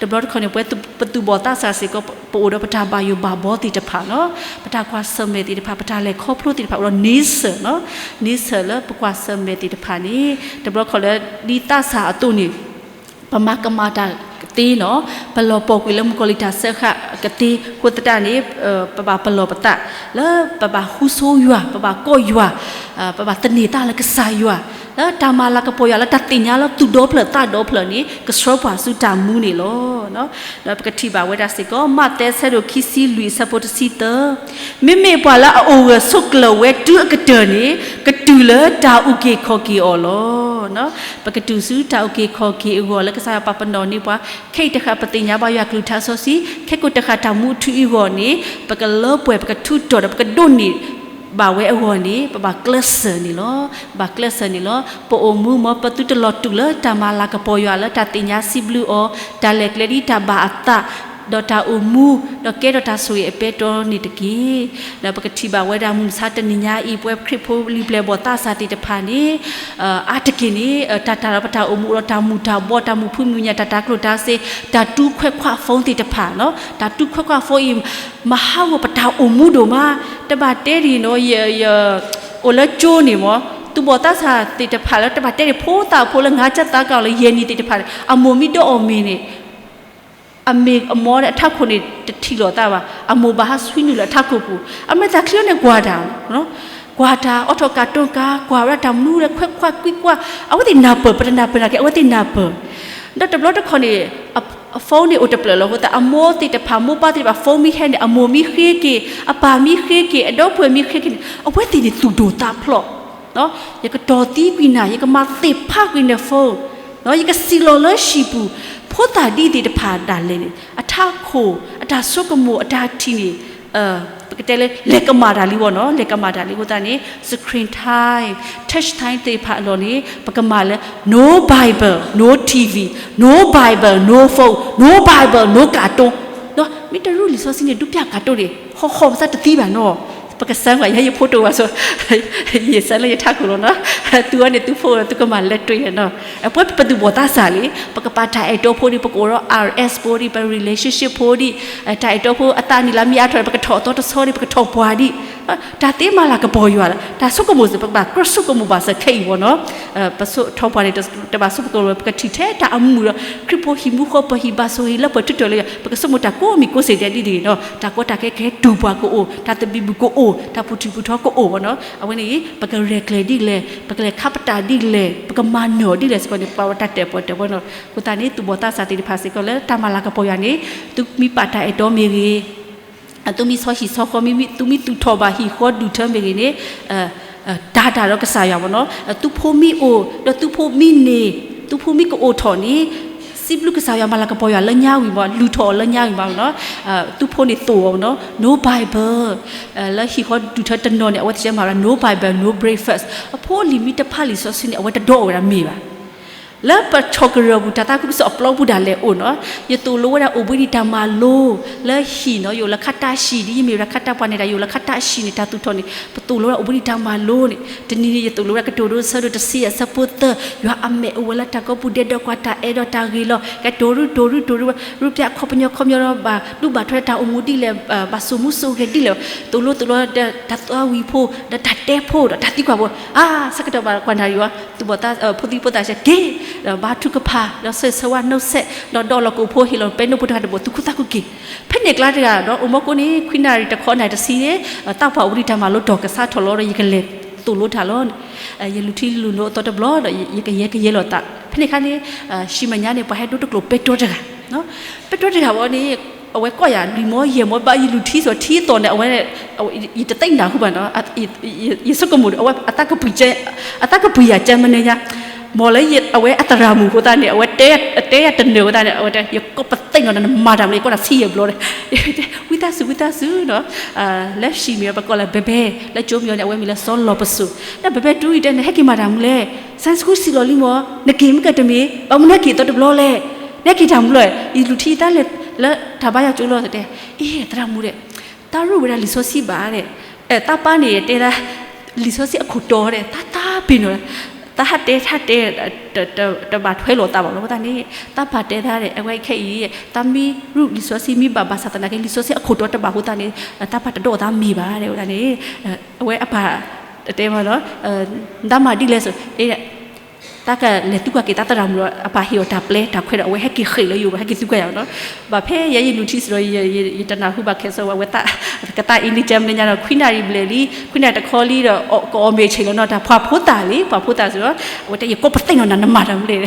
တဘျီတခီန့ၣ် ပဝဲပသူၣ်ဘီၣ်သးစၢ်စ့ၢ်ကီး ပအိၣ်ဒီးပတၢ်ဘၣ်ယိၥ်ဘၣ်ဘီသ့ၣ်တဖၣ်နီၤ, ပတၢ်ကွၢ်ဆၢၣ်မဲာ်သ့ၣ်တဖၣ် ပတၢ်လဲၤခီဖျိသ့ၣ်တဖၣ် အိၣ်ဒီးန့ဆၢၣ်နီၤ, န့ဆၢၣ်လၢပကွၢ်ဆၢၣ်မဲာ်သ့ၣ်တဖၣ်န့ၣ် တဘျီတခီလၢဒ်သးစၢ်အသိးန့ၣ် ပမၤကမၣ်တၢ်ကသ့နီၤ, ပလီၤပှီၢ်ကွံာ်လၢမုၣ်ကီၤလံၢ်တၢ်စၢဃာ်ကသ့အဃိသတးန့ၣ် ပဘၣ်ပလီၢ်ပသး လၢပဘၣ်ဃူဆိယွၤ ပဘၣ်ကိးယွၤ, ပဘၣ်သန့ၤသးလၢကစၢ်ယွၤ, လၢတၢ်မၤလၤကပီၤယွၤလၢတၢ်သ့ၣ်ညါလၢသူၣ်ဒီဖျၢၣ်သးဒီဖျၢၣ်န့ၣ် ကဆှၢပှၤဆူတၢ်မူန့ၣ်လီၤ. ဒီးပကထံၣ်ဘၣ်ဝဲဒၣ်စ့ၢ်ကီး မးသဲဆၢဒိၣ်ခံဆံလွံၢ်အဆၢဖိတဆံသၢ, မ့မ့ၢ်ပှၤလၢအအိၣ်ဂၢၢ်ဆိးကျၢၤဝဲတုၤအကတၢၢ်န့ၣ် ကတုၤလၢတၢ်အုၣ်က့ၤခီၣ်က့ၤအီၤလီၤ. ပကတုၤဆူတၢ်အုၣ်က့ၤခီၣ်က့ၤအဂီၢ်လၢကစၢ်ယွၤပာ်ပနီၣ်န့ၢ်ပှၤ, ခဲအံၤတဃၣ်ပသ့ၣ်ညါဘၣ်ယွၤကလုၢ်ကထါစီဆှံ, ခဲကိာ်တဃၣ်တၢ်မူအထူအံၤအဂီၢ်န့ၣ် ပကလၢပှဲၤ ပကထူးတီၤဒီး ပကဒိးန့ၢ်ဘၣ်ဝဲအဂီၢ်န့ၣ် ပဘၣ်ကျဲးစၢးန့ၣ်လီၤ. ဘၣ်ကျဲးစၢးန့ၣ်လီၤ. ပအိၣ်မူမ်ပသုတလီၤတူာ်လၢတၢ်မၤလၤကပီၤယွၤလၢတၢ်သ့ၣ်ညါစံးဘျုးအီၤ, တၢ်လဲၤကျဲဒ်တၢ်ဘၣ်အသး, ဒီးတၢ်အိၣ်မူ, ဒီးကဲထီၣ်တၢ်ဆိၣ်ဂ့ၤအပဲတြီန့ၣ်တက့ၢ်. ဒီးပကထံၣ်ဘၣ်ဝဲဒၣ်မုၢ်မဆါတနံၤညါအံၤ ပဝဲခရံာ်ဖိလံာ်ပျဲၢ်ဘီၣ်သးစၢ်သ့ၣ်တဖၣ်န့ၣ် အါတက့ၢ်န့ၣ် တၢ်တၢ်ဒီးပတၢ်အိၣ်မူ ဒီးတၢ်မူၤတၢ်ဘှီး တၢ်မူၤဖုမူၤညၣ် တၢ်တၤကျိၣ်တၤစ့, တၢ်တူၢ်ခွဲးခွး phone သ့ၣ်တဖၣ်, တၢ်တူၢ်ခွဲးခွး phone အံၤ မၤဟးဂီၤပတၢ်အိၣ်မူဒိၣ်မး, တဘၣ်တဲဒ်နီၤ ယ အိၣ်လၢကၠိန့ၣ်မ့ၢ် သူၣ်ဘီၣ်သးစၢ်သ့ၣ်တဖၣ်လၢ တဘၣ်တဲဒ်ဖိသၣ်ဖိလၢ ငါးကျပ်သား ကအိၣ်လၢယဲၢ်နံၣ်သ့ၣ်တဖၣ်န့ၣ် အမိၢ်မ့ၢ်ဒိးအီၣ်မ့ၤန့ၣ် အမ့ၢ်အမိၢ်န့ၣ် အထးခိၣ်န့ၣ် တထံၣ်လိာ်သးဘၣ်, အမိၢ်ဘၣ်ဟးဆှံနုာ်လၢအထးခိၣ်ပူၤ, အမဲာ်သၣ်ချံန့ၣ်ကွၢ်တၢ်, ကွၢ်တၢ် အိးထီၣ်ကၢ်တိၢ်ကၢ် ကွၢ်ဝဲဒၣ်တၢ်မနုၤလဲၣ် ခွဲးခွးကွံကွၢ်, အဝဲသ့ၣ်နၢ်ပၢၢ် ပတနၢ်ပၢၢ်နာ်က့ အဝဲသ့ၣ်နၢ်ပၢၢ် ဒီးတဘျီတခီၣ်န့ၣ် အ phone န့ၣ်အိၣ်တဖျၢၣ်လီၤ. အဃိသတး အမိၢ်သ့ၣ်တဖၣ် မိၢ်ပၢ်သ့ၣ်တဖၣ် phone မ့ၢ်ဟဲန့ၣ် အမိၢ်မ့ၢ်ဃ့က့ၤ အပၢ်မ့ၢ်ဃ့က့ၤ အဒီပုၢ်ဝဲၢ်မ့ၢ်ဃ့က့ၤန့ၣ် အဝဲသ့ၣ်န့ၣ်သူၣ်ဒိၣ်သးဖျိး, ယကတီၢ်သံကွံာ်နၤ ယကမၤသ့ၣ်ဖးကွံာ်န phone, ယကစံၣ်လီၤလၢဟံၣ်ပူၤ, ဖိသၣ်ဒ်သ့ၣ်တဖၣ်ဒၣ်လဲာ်န့ၣ် အထးခိၣ် အတၢ်ဆိကမိၣ် အတၢ်ထံၣ်န့ၣ် ပကတဲလၢ လဲၤကမၣ်တၢ်လံဝဲနီၤ, လဲၤကမၣ်တၢ်လံအဃိသတးန့ၣ် screen time, touch time သ့ၣ်တဖၣ်အလီၢ်န့ၣ် ပကမၤလၢ no Bible, no T V, no Bible, no phone, no Bible, no cartoon. မ့ၢ်တရူၢ်လံာ်စီဆှံန့ၣ် ဒုးပျၢ် cartoon န့ၣ် ဟီၣ်ဟီၣ်ပသးတသံဘၣ်နီၤ. ပကစၢ်ကွၢ် ယဲယဖိတိာ်ဘၣ်ဆိ ယဆၢလၢယထးခိၣ်လီၤနီၤ. သုဝဲန့ၣ်သုဖိ သုကမၤလဲၤတ့ၢ်နီၤ. ပဝဲပပသူၣ်ဘီၣ်သးစၢ်လံ, ပကပာ်တၢ်အဲၣ်တီဖိဒံး ပကအိၣ်ဒီး R S ဖိဒံး ပ relationship ဖိဒံး, တၢ်အဲၣ်တီဖိအသးနံၣ်လါမ့ၢ်အါထီၣ် ပကထီၣ်အသီတဆီဒံး ပကထီၣ်ပှၢ်ဒံး, တၢ်သ့မၤလၤကပီၤယွၤလီၤ. တၢ်ဆိကမိၣ်စ့ၢ် ပကဘၣ်ကြၢးဆိကမိၣ်ဘၣ်စ့ၢ်ခဲအံၤဝဲနီၤ. ပဆိထီၣ်ပှၢ်န့ၣ် တဘၣ်ဆိကမိၣ်လၢ ပကထံၣ်ထဲတၢ်အမုာ်ဒီး ခရံာ်ဖိဟံၣ်မူဃီ ပဟံၣ်ဘၣ်ဆိၣ်ဂ့ၤလၢပှဲၤထူတီၤလၢယွၤ, ပကဆိကမိၣ်တၢ်ကိးမံၤကိးစ့ၢ်ဒဲးဒ်န့ၣ်နီၤ. တၢ်ကီတၢ်ခဲကဟဲတူၢ်ပှၤကအိၣ်, တၢ်သဘံၣ်ဘုၣ်ကအိၣ်, တၢ်ပူၤထံၣ်ပူၤထီကအိၣ်ဝဲနီၤ. အဝဲန့ၣ် ပကရဲၣ်ကျဲၤဒ်လဲၣ်, ပကလဲၤခါပတာ်ဒ်လဲၣ်, ပကမၤနၢၤအီၤဒ်လဲၣ်စ့ၢ်ကီးန့ၣ် ပှၤဝဲတၢ်တၢၣ်ပီၣ်တၢၣ်ပီနီၤ. အဃိသတးန့ၣ် သူၣ်ဘီၣ်သးစၢ်သ့ၣ်တဖၣ်စ့ၢ်ကီးလၢတၢ်မၤလၤကပီၤယွၤန့ၣ် သုမ့ၢ်ပာ်တၢ်အဲၣ်တီမ့ၢ်ဂ့ၤ သုမ့ၢ်ဆီဟံၣ်ဆီဃီ မ့မ့ၢ်သုမ့ၢ်သူၣ်ထီၣ်ဘၣ်ဟံၣ်ဃီဒူၣ်ထၢမ့ၢ်ဂ့ၤန့ၣ် တၢ်တၢ်ဒီးကစၢ်ယွၤမ့ၢ်နီၤ. သုဖိမ့ၢ်အိၣ် ဒီးသုဖိမ့ၢ်န့ၢ် သုဖိမ့ၢ်ကအိၣ်ထီၣ်န့ၣ် စံးဘျုးကစၢ်ယွၤမၤလၤကပီၤယွၤလၢညါဝံၤမ့ၢ် လုၢ်ထီၣ်အီၤလၢညါဝံၤမ့ၢ်နီၤ. သုဖိန့ၣ်သိၣ်အီၤမ့ၢ်နီၤ no Bible လၢဟံၣ်ဃီဒူၣ်ထၢတနီၤန့ၣ် အဝဲသ့ၣ်မၤဝဲဒၣ် no Bible, no breakfast. အဖိလံၤမ့ၢ်တဖးလံာ်စီဆှံန့ၣ် အဝဲတဒိးအီၣ်ဝဲဒၣ်မ့ၤဘၣ် လၢပထီၣ်ကရၢၢ်ပူၤ တၢ်သးခုကစီၣ်အပျီပူၤဒၣ်လဲာ်အိၣ်နီၤ. ယသိၣ်လိဝဲဒၣ်အိၣ်ဘှံးနံၤတၢ်မၤလိ လၢဟံၣ်နီၤ, ယအိၣ်လၢခါတၢ်ဟံၣ် ဒ်ယမ့ၢ်ဝဲဒၣ်ခါတၢ်ပှၤန့ၣ် တၢ်ယအိၣ်လၢခါတၢ်ဟံၣ်န့ၣ် တၢ်သူၣ်ထီၣ်န့ၣ် ပသိၣ်လိဝဲဒၣ်အိၣ်ဘှံးနံၤတၢ်မၤလိန့ၣ် တနံၤန့ၣ် ယသိၣ်လိဝဲဒၣ်ကတိၤဒိ ဆၢဒိၣ်တဆံယဲၢ် အဆၢဖိသၢ, ယွၤအမဲာ်အိၣ်ဝဲလၢတၢ်ကိးပူၤဒဲးဒီးကွၢ်တၢ်အဲၣ်ဒီးတၢ်ဂ့ၤလီၤ. ကတိၤရူၢ်တိၤရူၢ်တိၤရူၢ်ဝဲ ရူၢ်ပျၢ်ခီပညီခီပညီဒီး ဘၣ်ဒူဘၣ်ထီၣ်တၢ်အိၣ်မူဒ်လဲၣ်, ဘၣ်စိာ်မူစိာ်ဂဲၤဒ်လဲၣ်, သိၣ်လိသိၣ်လိဒီးတၢ်သးဝံၣ်ဖိ ဒီးတၢ်တဲဖိဒီးတၢ်သံကွၢ်ဖိ, အါ ဆၢကတီၢ်ဘၣ်ကွၢ်နၣ်ရံၣ်ဝဲ သူၣ်ဘီၣ်သး ဖိသံဖိသၣ်စဲက့ၤ, ဒီးဘါထုကဖၣ် ဒီးဆၢဂ့ၤဆၢဝါနှုတ်ဆက် ဒီးဒီးလီၤကအိၣ်ဖိဟ့ၣ်လီၤပဲနိၣ်ဖိတဂၤတဘိ သူၣ်ခုသးခုက့ၤ, ဖဲန့ၣ်ကျါတဂၤဒီး အိၣ်မူခိၣ်န့ၣ် ခွံနၣ်ရံၣ်တခီနၣ်ရံၣ်တဆံန့ၣ် သးပှၢ်အိၣ်ဘှံးနံၤတၢ်မၤလိတီၢ်ကစးထီၣ်လီၤဒီး ယကလဲၤသိၣ်လိတၢ်လီၤ. ယလူၤထံလူၤနိအသီတဘျီဒီး ယကယဲကယဲလီၤသး ဖဲန့ၣ်အခါန့ၣ် ဟံၣ်မဲာ်ညါန့ၣ် ပှၤဟဲဒိတကျိာ်ပဲတြီတဂၤ, ပဲတြီတဂၤဝဲန့ၣ် အဝဲကိးယၤ လွံၢ်မီယဲၢ်မီဘၣ် ယလူၤထံစီၤထံသီၣ်န့ၣ် အဝဲ ယတသ့ၣ်နၢ်ဟူဘၣ်နီၤ, ယဆိကမိၣ် အဝဲ အသးကပှံၤယၤကဲမနုၤညါ, မ်လၢအဝဲအသရၣ်မုၣ်အဃိသတးန့ၣ် အဝဲတဲယၤတနၢၤအဃိသတးန့ၣ် အဝဲတဲ ယကိးပသ့ၣ်နီၤ နမၤတၢ်မနုၤ ယကိးနၤဆံယဲၢ်ဘျီဒီး ဝံသးစူၤ ဝံသးစူၤနီၤ, လၢဟံၣ်မ့ၢ်ပကိးလၢဘဲဘဲ လၢကၠိမံၤအီၤန့ၣ် အဝဲမံၤလၢစီၤလီၤပစိာ်, ဒီးဘဲဘဲတူၢ်အံၤတဲ နဟဲက့ၤမၤတၢ်မနုၤလဲၣ်, Sunday school စံၣ်လီၤလံမီၤ နက့ၤမ့ၢ်ကတမ့ၢ် ဘၣ်မနုၤနဟဲက့ၤအသီတဘျီလဲၣ်, နဟဲက့ၤတၢ်မနုၤလဲၣ်, ယလူၤထံတၢ်လဲၤလၢတၢ်ဘါယွၤကၠိလီၤတဲ, အ့ သရၣ်မုၣ်ဒီး တၢ်ရူၢ်ဝဲဒၣ်လံာ်စီဆှံဘၣ်ဒီး တၢ်ပၢ်န့ၣ်တဲဒၣ် လံာ်စီဆှံအခိၣ်တီဒီး တၢ်တၢ်ပ့ၤနီၤ, တၢ်ဟးတဲတၢ်တဲ တဘၣ်ထွဲလိာ်သးဘၣ်လီၤအဃိသတးန့ၣ် တၢ်ပၢ်တဲဒၣ်ဒီး အဝဲခဲအံၤ တၢ်မ့ၢ်ရူၢ်လံာ်စီဆှံမ့ၢ်ဘၣ်ဘၣ်ဆၣ်သနာ်က့ လံာ်စီဆှံအခိၣ်တီတဘၣ်အဃိသတးန့ၣ် တၢ်ပၢ်တဒိးအီၤတၢ်မ့ၤဘၣ်ဒီးအဃိသတးန့ၣ် အဝဲအပၢ်တဲမးလီၤ တၢ်မၤဒ်လဲၣ်ဆိး တၢ်ကလဲၤသံကွၢ်က့ၤတၢ်သရၣ်မုၣ်ဒီး အပၢ်ဟ့ၣ်အီၤတၢ်ပျဲတၢ်ခွဲးဒီး အဝဲဟဲက့ၤဃ့ၢ်လၢယိၤ ဟဲက့ၤသံကွၢ်ယၤနီၤ, ဘၣ်ဖဲယဲယလူၤထံစ့ၢ်ဒီး ယတနၢ်ဟူဘၣ်ခဲစ့ၢ်ဝဲ အဝဲသး ကသးအံၤန့ၣ် ကဲမနုၤညါဒီး ခွံနၣ်ရံၣ်ဘျဲၣ်လံ ခွံနၣ်ရံၣ်တခီလံဒီး ကအီၣ်မ့ၤဆံးလီၤနီၤ တၢ်ပှၤဖိသၣ်လံ ပှၤဖိသၣ်စ့ၢ်ဒီး အဝဲတဲ ယကိးပသ့ၣ်နီၤ နမၤတၢ်မနုၤလဲၣ်,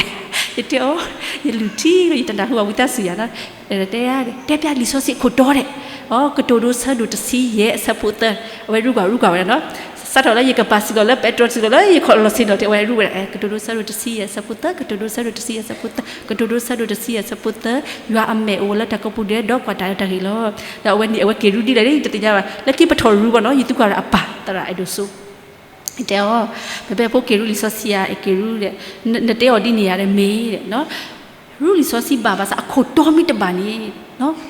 ယတဲအီၤ ယလူၤထံဒီး ယတနၢ်ဟူဘၣ်ဝံသးစူၤယၤနီၤ တဲ တဲပျၢ်လံာ်စီဆှံအခိၣ်တီဒီး ကတိၤဒိဆၢဒိၣ်တဆံယဲၢ်အဆၢဖိသၢ အဝဲရူၢ်ကွၢ်ရူၢ်ကွၢ်ဝဲဒၣ်နီၤ, စးထီၣ်လၢယကပၤစ့ၢ်ကီးလၢပဲတြီစ့ၢ်ကီးလၢယခီၣ်လီၤဆ့ၣ်နီၤ တဲဝဲရူၢ်ဝဲဒၣ် ကတိၤဒိဆၢဒိၣ်တဆံယဲၢ်အဆၢဖိသၢ ကတိၤဒိဆၢဒိၣ်တဆံယဲၢ်အဆၢဖိသၢ ကတိၤဒိဆၢဒိၣ်တဆံယဲၢ်အဆၢဖိသၢ, ယွၤအမဲာ်အိၣ်ဝဲလၢတၢ်ကိးပူၤဒဲးဒီးကွၢ်တၢ်ဒီးတၢ်ဂ့ၤလီၤ, ဒီးအဝဲန့ၣ် အဝဲက့ၤရူၢ်ဒ်လဲၣ်န့ၣ် ယတသ့ၣ်ညါဘၣ်, လၢခံပထီၣ်ရူၢ်ဘၣ်နီၤ ယသံကွၢ်ဒီးအပၢ်သရၣ်အဲၣ်ဒိးစိ တဲအီၤ, ဖဲဖဲဖိက့ၤရူၢ်လံာ်စီဆှံဧါ အက့ၤရူၢ်ဒီး နတဲအီၤဒ်န့ၣ်ဧါဒီးမ့ၢ်ဒီး ရူၢ်လံာ်စီဆှံဘၣ်ဘၣ်ဆၣ် အခိၣ်တီမ့ၢ်တဘၣ်န့ၣ်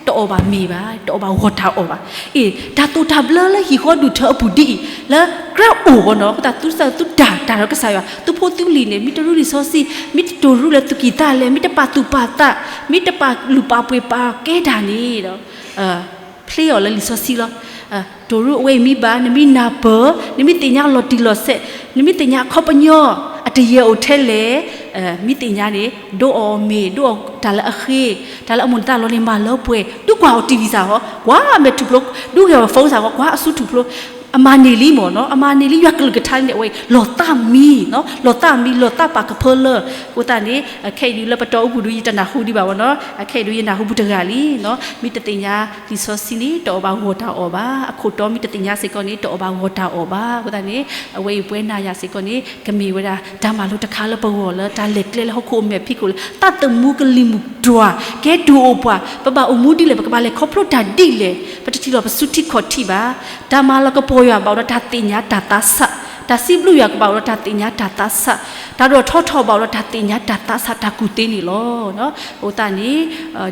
တအီၣ်ဘၣ်မ့ၤဘၣ်, တအီၣ်ဘၣ်ဂီၤတၢ်အီၣ်ဘၣ်. အ့ၣ် တၢ်သိၣ်တၢ်ဘျၢလၢဟံၣ်ဃီဒူၣ်ထၢအပူၤဒ်အံၤ လၢကြၢးအိၣ်ဘၣ်နီၤ အဃိသတး သုစၢၤသုတၢ်တၢ်ဒီးကစၢ်ယွၤ သုဖိသုလံၤန့ၣ် မ့ၢ်တရူၢ်လံာ်စီဆှံ မ့ၢ်တတိၤရူၢ်လၢသုကံၢ်သးလဲၣ် မ့ၢ်တပာ်သူၣ်ပာ်သး မ့ၢ်တပာ်လုၢ်ပာ်ပှ့ၤပာ်ကဲတၢ်န့ၣ်ဒီး ဖျ့အီၤလၢလံာ်စီဆှံလီၤ. တိၤရူၢ်အဝဲအံၤမ့ၢ်ဘၣ် နမ့ၢ်နၢ်ပၢၢ် နမ့ၢ်သ့ၣ်ညါလီၤတံၢ်လီၤဆဲး နမ့ၢ်သ့ၣ်ညါအခီပညီ အတယဲၢ်အိၣ်ထဲလဲၣ် မ့ၢ်သ့ၣ်ညါန့ၣ် ဒိးအီၣ်မ့ၤ ဒိးအီၣ်တၢ်လၢအဃ့ တၢ်လၢအမိၣ်နသးလီၤန့ၣ် မၤလၢပှဲၤ ဒုးကွၢ်အီၤ TV စ့ၢ်ကီး ကွၢ်မဲာ်ထူၣ်ဖျိ ဒုးဂဲၤအီၤ phone စ့ၢ်ကီး ကွၢ်အစုထူၣ်ဖျိ အမၤန့ၢ်လံမ့ၢ်နီၤ, အမၤန့ၢ်လံ ယွၤကလုၢ်ကထါန့ၣ် အဝဲအံၤ လီၤသးမံနီၤ, လီၤသးမံ လီၤသးပာ်ကဖၢလၢ, အဃိသတးန့ၣ် ခဲအံၤဒုးလၢပတီၢ်အိပူၤဒုး ယတနၢ်ဟူဒံးဘၣ်မ့ၢ်နီၤ, အခဲအံၤဒုးယနၢ်ဟူပူၤတဂၤလံနီၤ, မ့ၢ်တသ့ၣ်ညါလံာ်စီဆှံန့ၣ် တအီၣ်ဘၣ်ဂီၢ်တၢ်အီၣ်ဘၣ်, အခိၣ်တီမ့ၢ်တသ့ၣ်ညါစ့ၢ်ကီးန့ၣ် တအီၣ်ဘၣ်ဂီၢ်တၢ်အီၣ်ဘၣ်. အဃိသတးန့ၣ် အဝဲအံၤပဝဲနၤယၤစ့ၢ်ကီးန့ၣ် ကမ့ၢ်ဝဲဒၣ်တၢ်မၤလိတခါလၢပဂီၢ်လၢတၢ်လဲၤကျဲလၢဟီၣ်ခိၣ်အမဲာ်ဖံးခိၣ်လၢ သးသမူကလံၤမုၢ်တွၤ ကဲတုၤအိၣ်ပှၤ, ပဘၣ်အိၣ်မူဒ်လဲၣ်, ပကဘၣ်လဲၤခီဖျိတၢ်ဒ်လဲၣ်, ပတထံၣ်လီၤပစုထံခီၣ်ထံဘၣ်. တၢ်မၤလၤကပီၤယွၤဘၣ်အိၣ်ဒီးတၢ်သ့ၣ်ညါတၢ်သးဆး, တၢ်စံးဘျုးယွၤကဘၣ်အိၣ်ဒီးတၢ်သ့ၣ်ညါတၢ်သးဆး, တၢ်ဒိၣ်ထီၣ်ထီဘၣ်အိၣ်ဒီးတၢ်သ့ၣ်ညါတၢ်သးဆး တၢ်ကူၣ်သ့န့ၣ်လီၤ. အဃိသတးန့ၣ်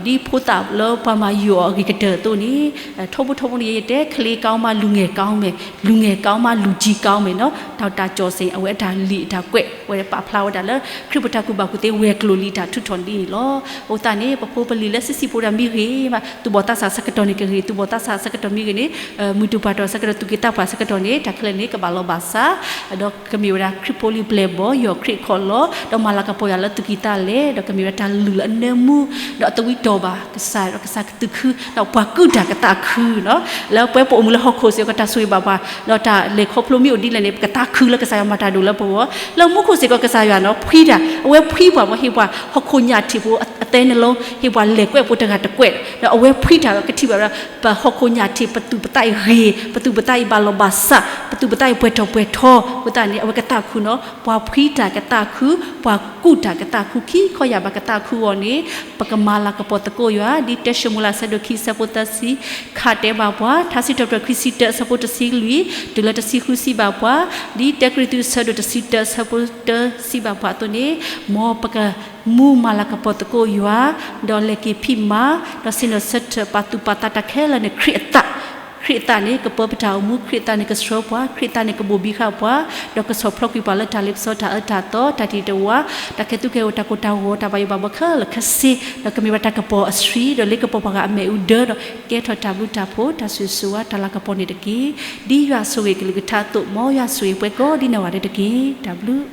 ဒ်ဖိသၣ်လၢပှၤမၤယိာ်အီၤအဂ့ၤကတၢၢ်အသိးန့ၣ် ထီဘိထီဘိန့ၣ် ယတဲ ကလေးကောင်းမှ လူငယ်ကောင်းမယ်, လူငယ်ကောင်းမှ လူကြီးကောင်းမယ်နီၤ, တၢ် တၢ်ကၠီၣ်စ့ၣ် အဝဲအတၢ်လံာ်အတၢ်ကွဲး ဝဲပာ်ဖျါဝဲဒၣ်လၢ ခရံာ်ဖိတၢ်ကူၣ်ဘၣ်ကူၣ်သ့ဝဲၤကျိၤလံာ်တၢ်ထုးထီၣ်ဒ်န့ၣ်လီၤ. အဃိသတးန့ၣ် ပဖိပလံၤလၢဆံးဆံးဖိဒၣ်မ့ၢ်ဂ့ၤ, သူၣ်ဘီၣ်သးစၢ်ဆၢကတီၢ်န့ၣ်ကဂ့ၤ, သူၣ်ဘီၣ်သးစၢ်ဆၢကတီၢ်မ့ၢ်ဂ့ၤန့ၣ် မုၢ်တူၢ်ပှၢ်တီၢ်ဆၢကတီၢ် သူၣ်က့သးပှၢ်ဆၢကတီၢ်န့ၣ် တၢ်ခဲလၢာ်န့ၣ် ကဘၣ်လီၤဘၣ်စး ဒီးကမ့ၢ်ဝဲဒၣ်ခရံာ်ဖိလံၤပျဲၢ်ဘီၣ် ယီၢ်ခရံာ်ခီၣ်လီၢ် ဒီးမၤလၤကပီၤယွၤလၢသူၣ်ကံၢ်သးလဲ, ဒီးကမ့ၢ်ဝဲဒၣ်တၢ်လုၢ်လၢအနၢမူ ဒီးအသဝံတီၢ်ဘၣ်ကစၢ်ယွၤ ဒီးကစၢ်ကသုးခု ဒီးပှၤကူၣ်တၢ်ကသးခုနီၤ. လၢပဝဲပအိၣ်မူလၢဟီၣ်ခိၣ်စ့ၢ်ကီး တၢ်ဆိၣ်ဂ့ၤဘၣ်ပှၤ ဒီးတၢ်လဲၤခီဖျိမ့ၢ်အိၣ်ဒ်လဲၣ်န့ၣ် ပကသးခုလၢကစၢ်ယွၤမၤတၢ်ဒိၣ်လၢပဂီၢ်, လၢမူခိၣ်စ့ၢ်ကီး ကစၢ်ယွၤနီၤ ဖှံတၢ်, အဝဲဖှံပှၤမ့ၢ်ဟ့ၣ်ပှၤဟီၣ်ခိၣ်ညၣ်ထံးဖိအသဲနလီ ဟ့ၣ်ပှၤလဲၤကွဲးဖိတဂၤတကွဲး, ဒီးအဝဲဖှံတၢ်ကထံၣ်ဘၣ်ဝဲဒၣ် ပဟီၣ်ခိၣ်ညၣ်ထံး ပသူၣ်ပသးအံၤဂ့ၤ, ပသူၣ်ပသးအံၤဘၣ်လီၤဘၣ်စး, ပသူၣ်ပသးအံၤပှဲၤထီၣ်ပှဲၤထီ, အဃိသတးန့ၣ် အဝဲကသးခုနီၤ, ပှၤဖှံတၢ်ကသးခု, ပှၤကူၣ်တၢ်ကသးခု ခံခီယၢ်ဘၣ်ကသးခုအဂီၢ်န့ၣ် ပကမၤလၤကပီၤသကိးယွၤ, ဒ်တဲၡမူၤအ့လး ဆၢဒိၣ်ခံ ဆၢဖိသၢဆံ ခးတဲဘၣ်ပှၤ, ထါစံးထီၣ်ပတြၢၤ ခွံဆံတၢ ဆၢဖိတဆံလွံၢ် တုၤလၢတဆံဃု စံးဘၣ်ပှၤ, ဒ်တၢကရံၣ်သူး ဆၢဒိၣ်တဆံတၢ ဆၢဖိတၢ စံးဘၣ်ပှၤအသိးန့ၣ်, မ်ပကမူမၤလၤကပီၤသကိးယွၤ, ဒီးလဲၤက့ၤဖံးမၤ, ဒီးဆ့ၣ်နီၤဆၢထၢၣ်ပာ်သူၣ်ပာ်သးတၢ်ခဲလၢာ်န့ၣ် ခရံာ်အသး, ခရံာ်အသးန့ၣ် ကပၢပတၢ်အိၣ်မူ, ခရံာ်အသးန့ၣ် ကဆှၢပှၤ, ခရံာ်အသးန့ၣ် ကဘိၣ်ဘံဃာ်ပှၤ, ဒီးကဆီၣ်ဖျိးကွံာ်ပှၤလၢတၢ်လ့ပစီ တၢ်အၢတၢ်သီ တၢ်တံာ်တဝါ, တၢ်ခဲသူၣ်ခဲအိၣ် တၢ်ကိၢ်တၢ်ဂီၤ တၢ်ဘၣ်ယိၣ်ဘၣ်ဘီခဲလၢာ်ခဲဆ့, ဒီးကမ့ၢ်ဝဲတၢ်ကပီၤအဆှံ, ဒီးလ့ကပီၤပှၤဂၤအမ့ၣ်အူဒၢ, ဒီးကဲထီၣ်တၢ်ဘျုးတၢ်ဖှိၣ် တၢ်ဆိၣ်ဂ့ၤဆိၣ်ဝါ တၢ်လၤကပီၤန့ၣ်တက့ၢ်. ဒ်ယွၤဆိၣ်ဂ့ၤကလုၢ်ကထါအသိး မ်ယွၤဆိၣ်ဂ့ၤပှၤကိးဒ်နီၢ်ဂၤဒဲးတက့ၢ်. တၢ်ဘျုး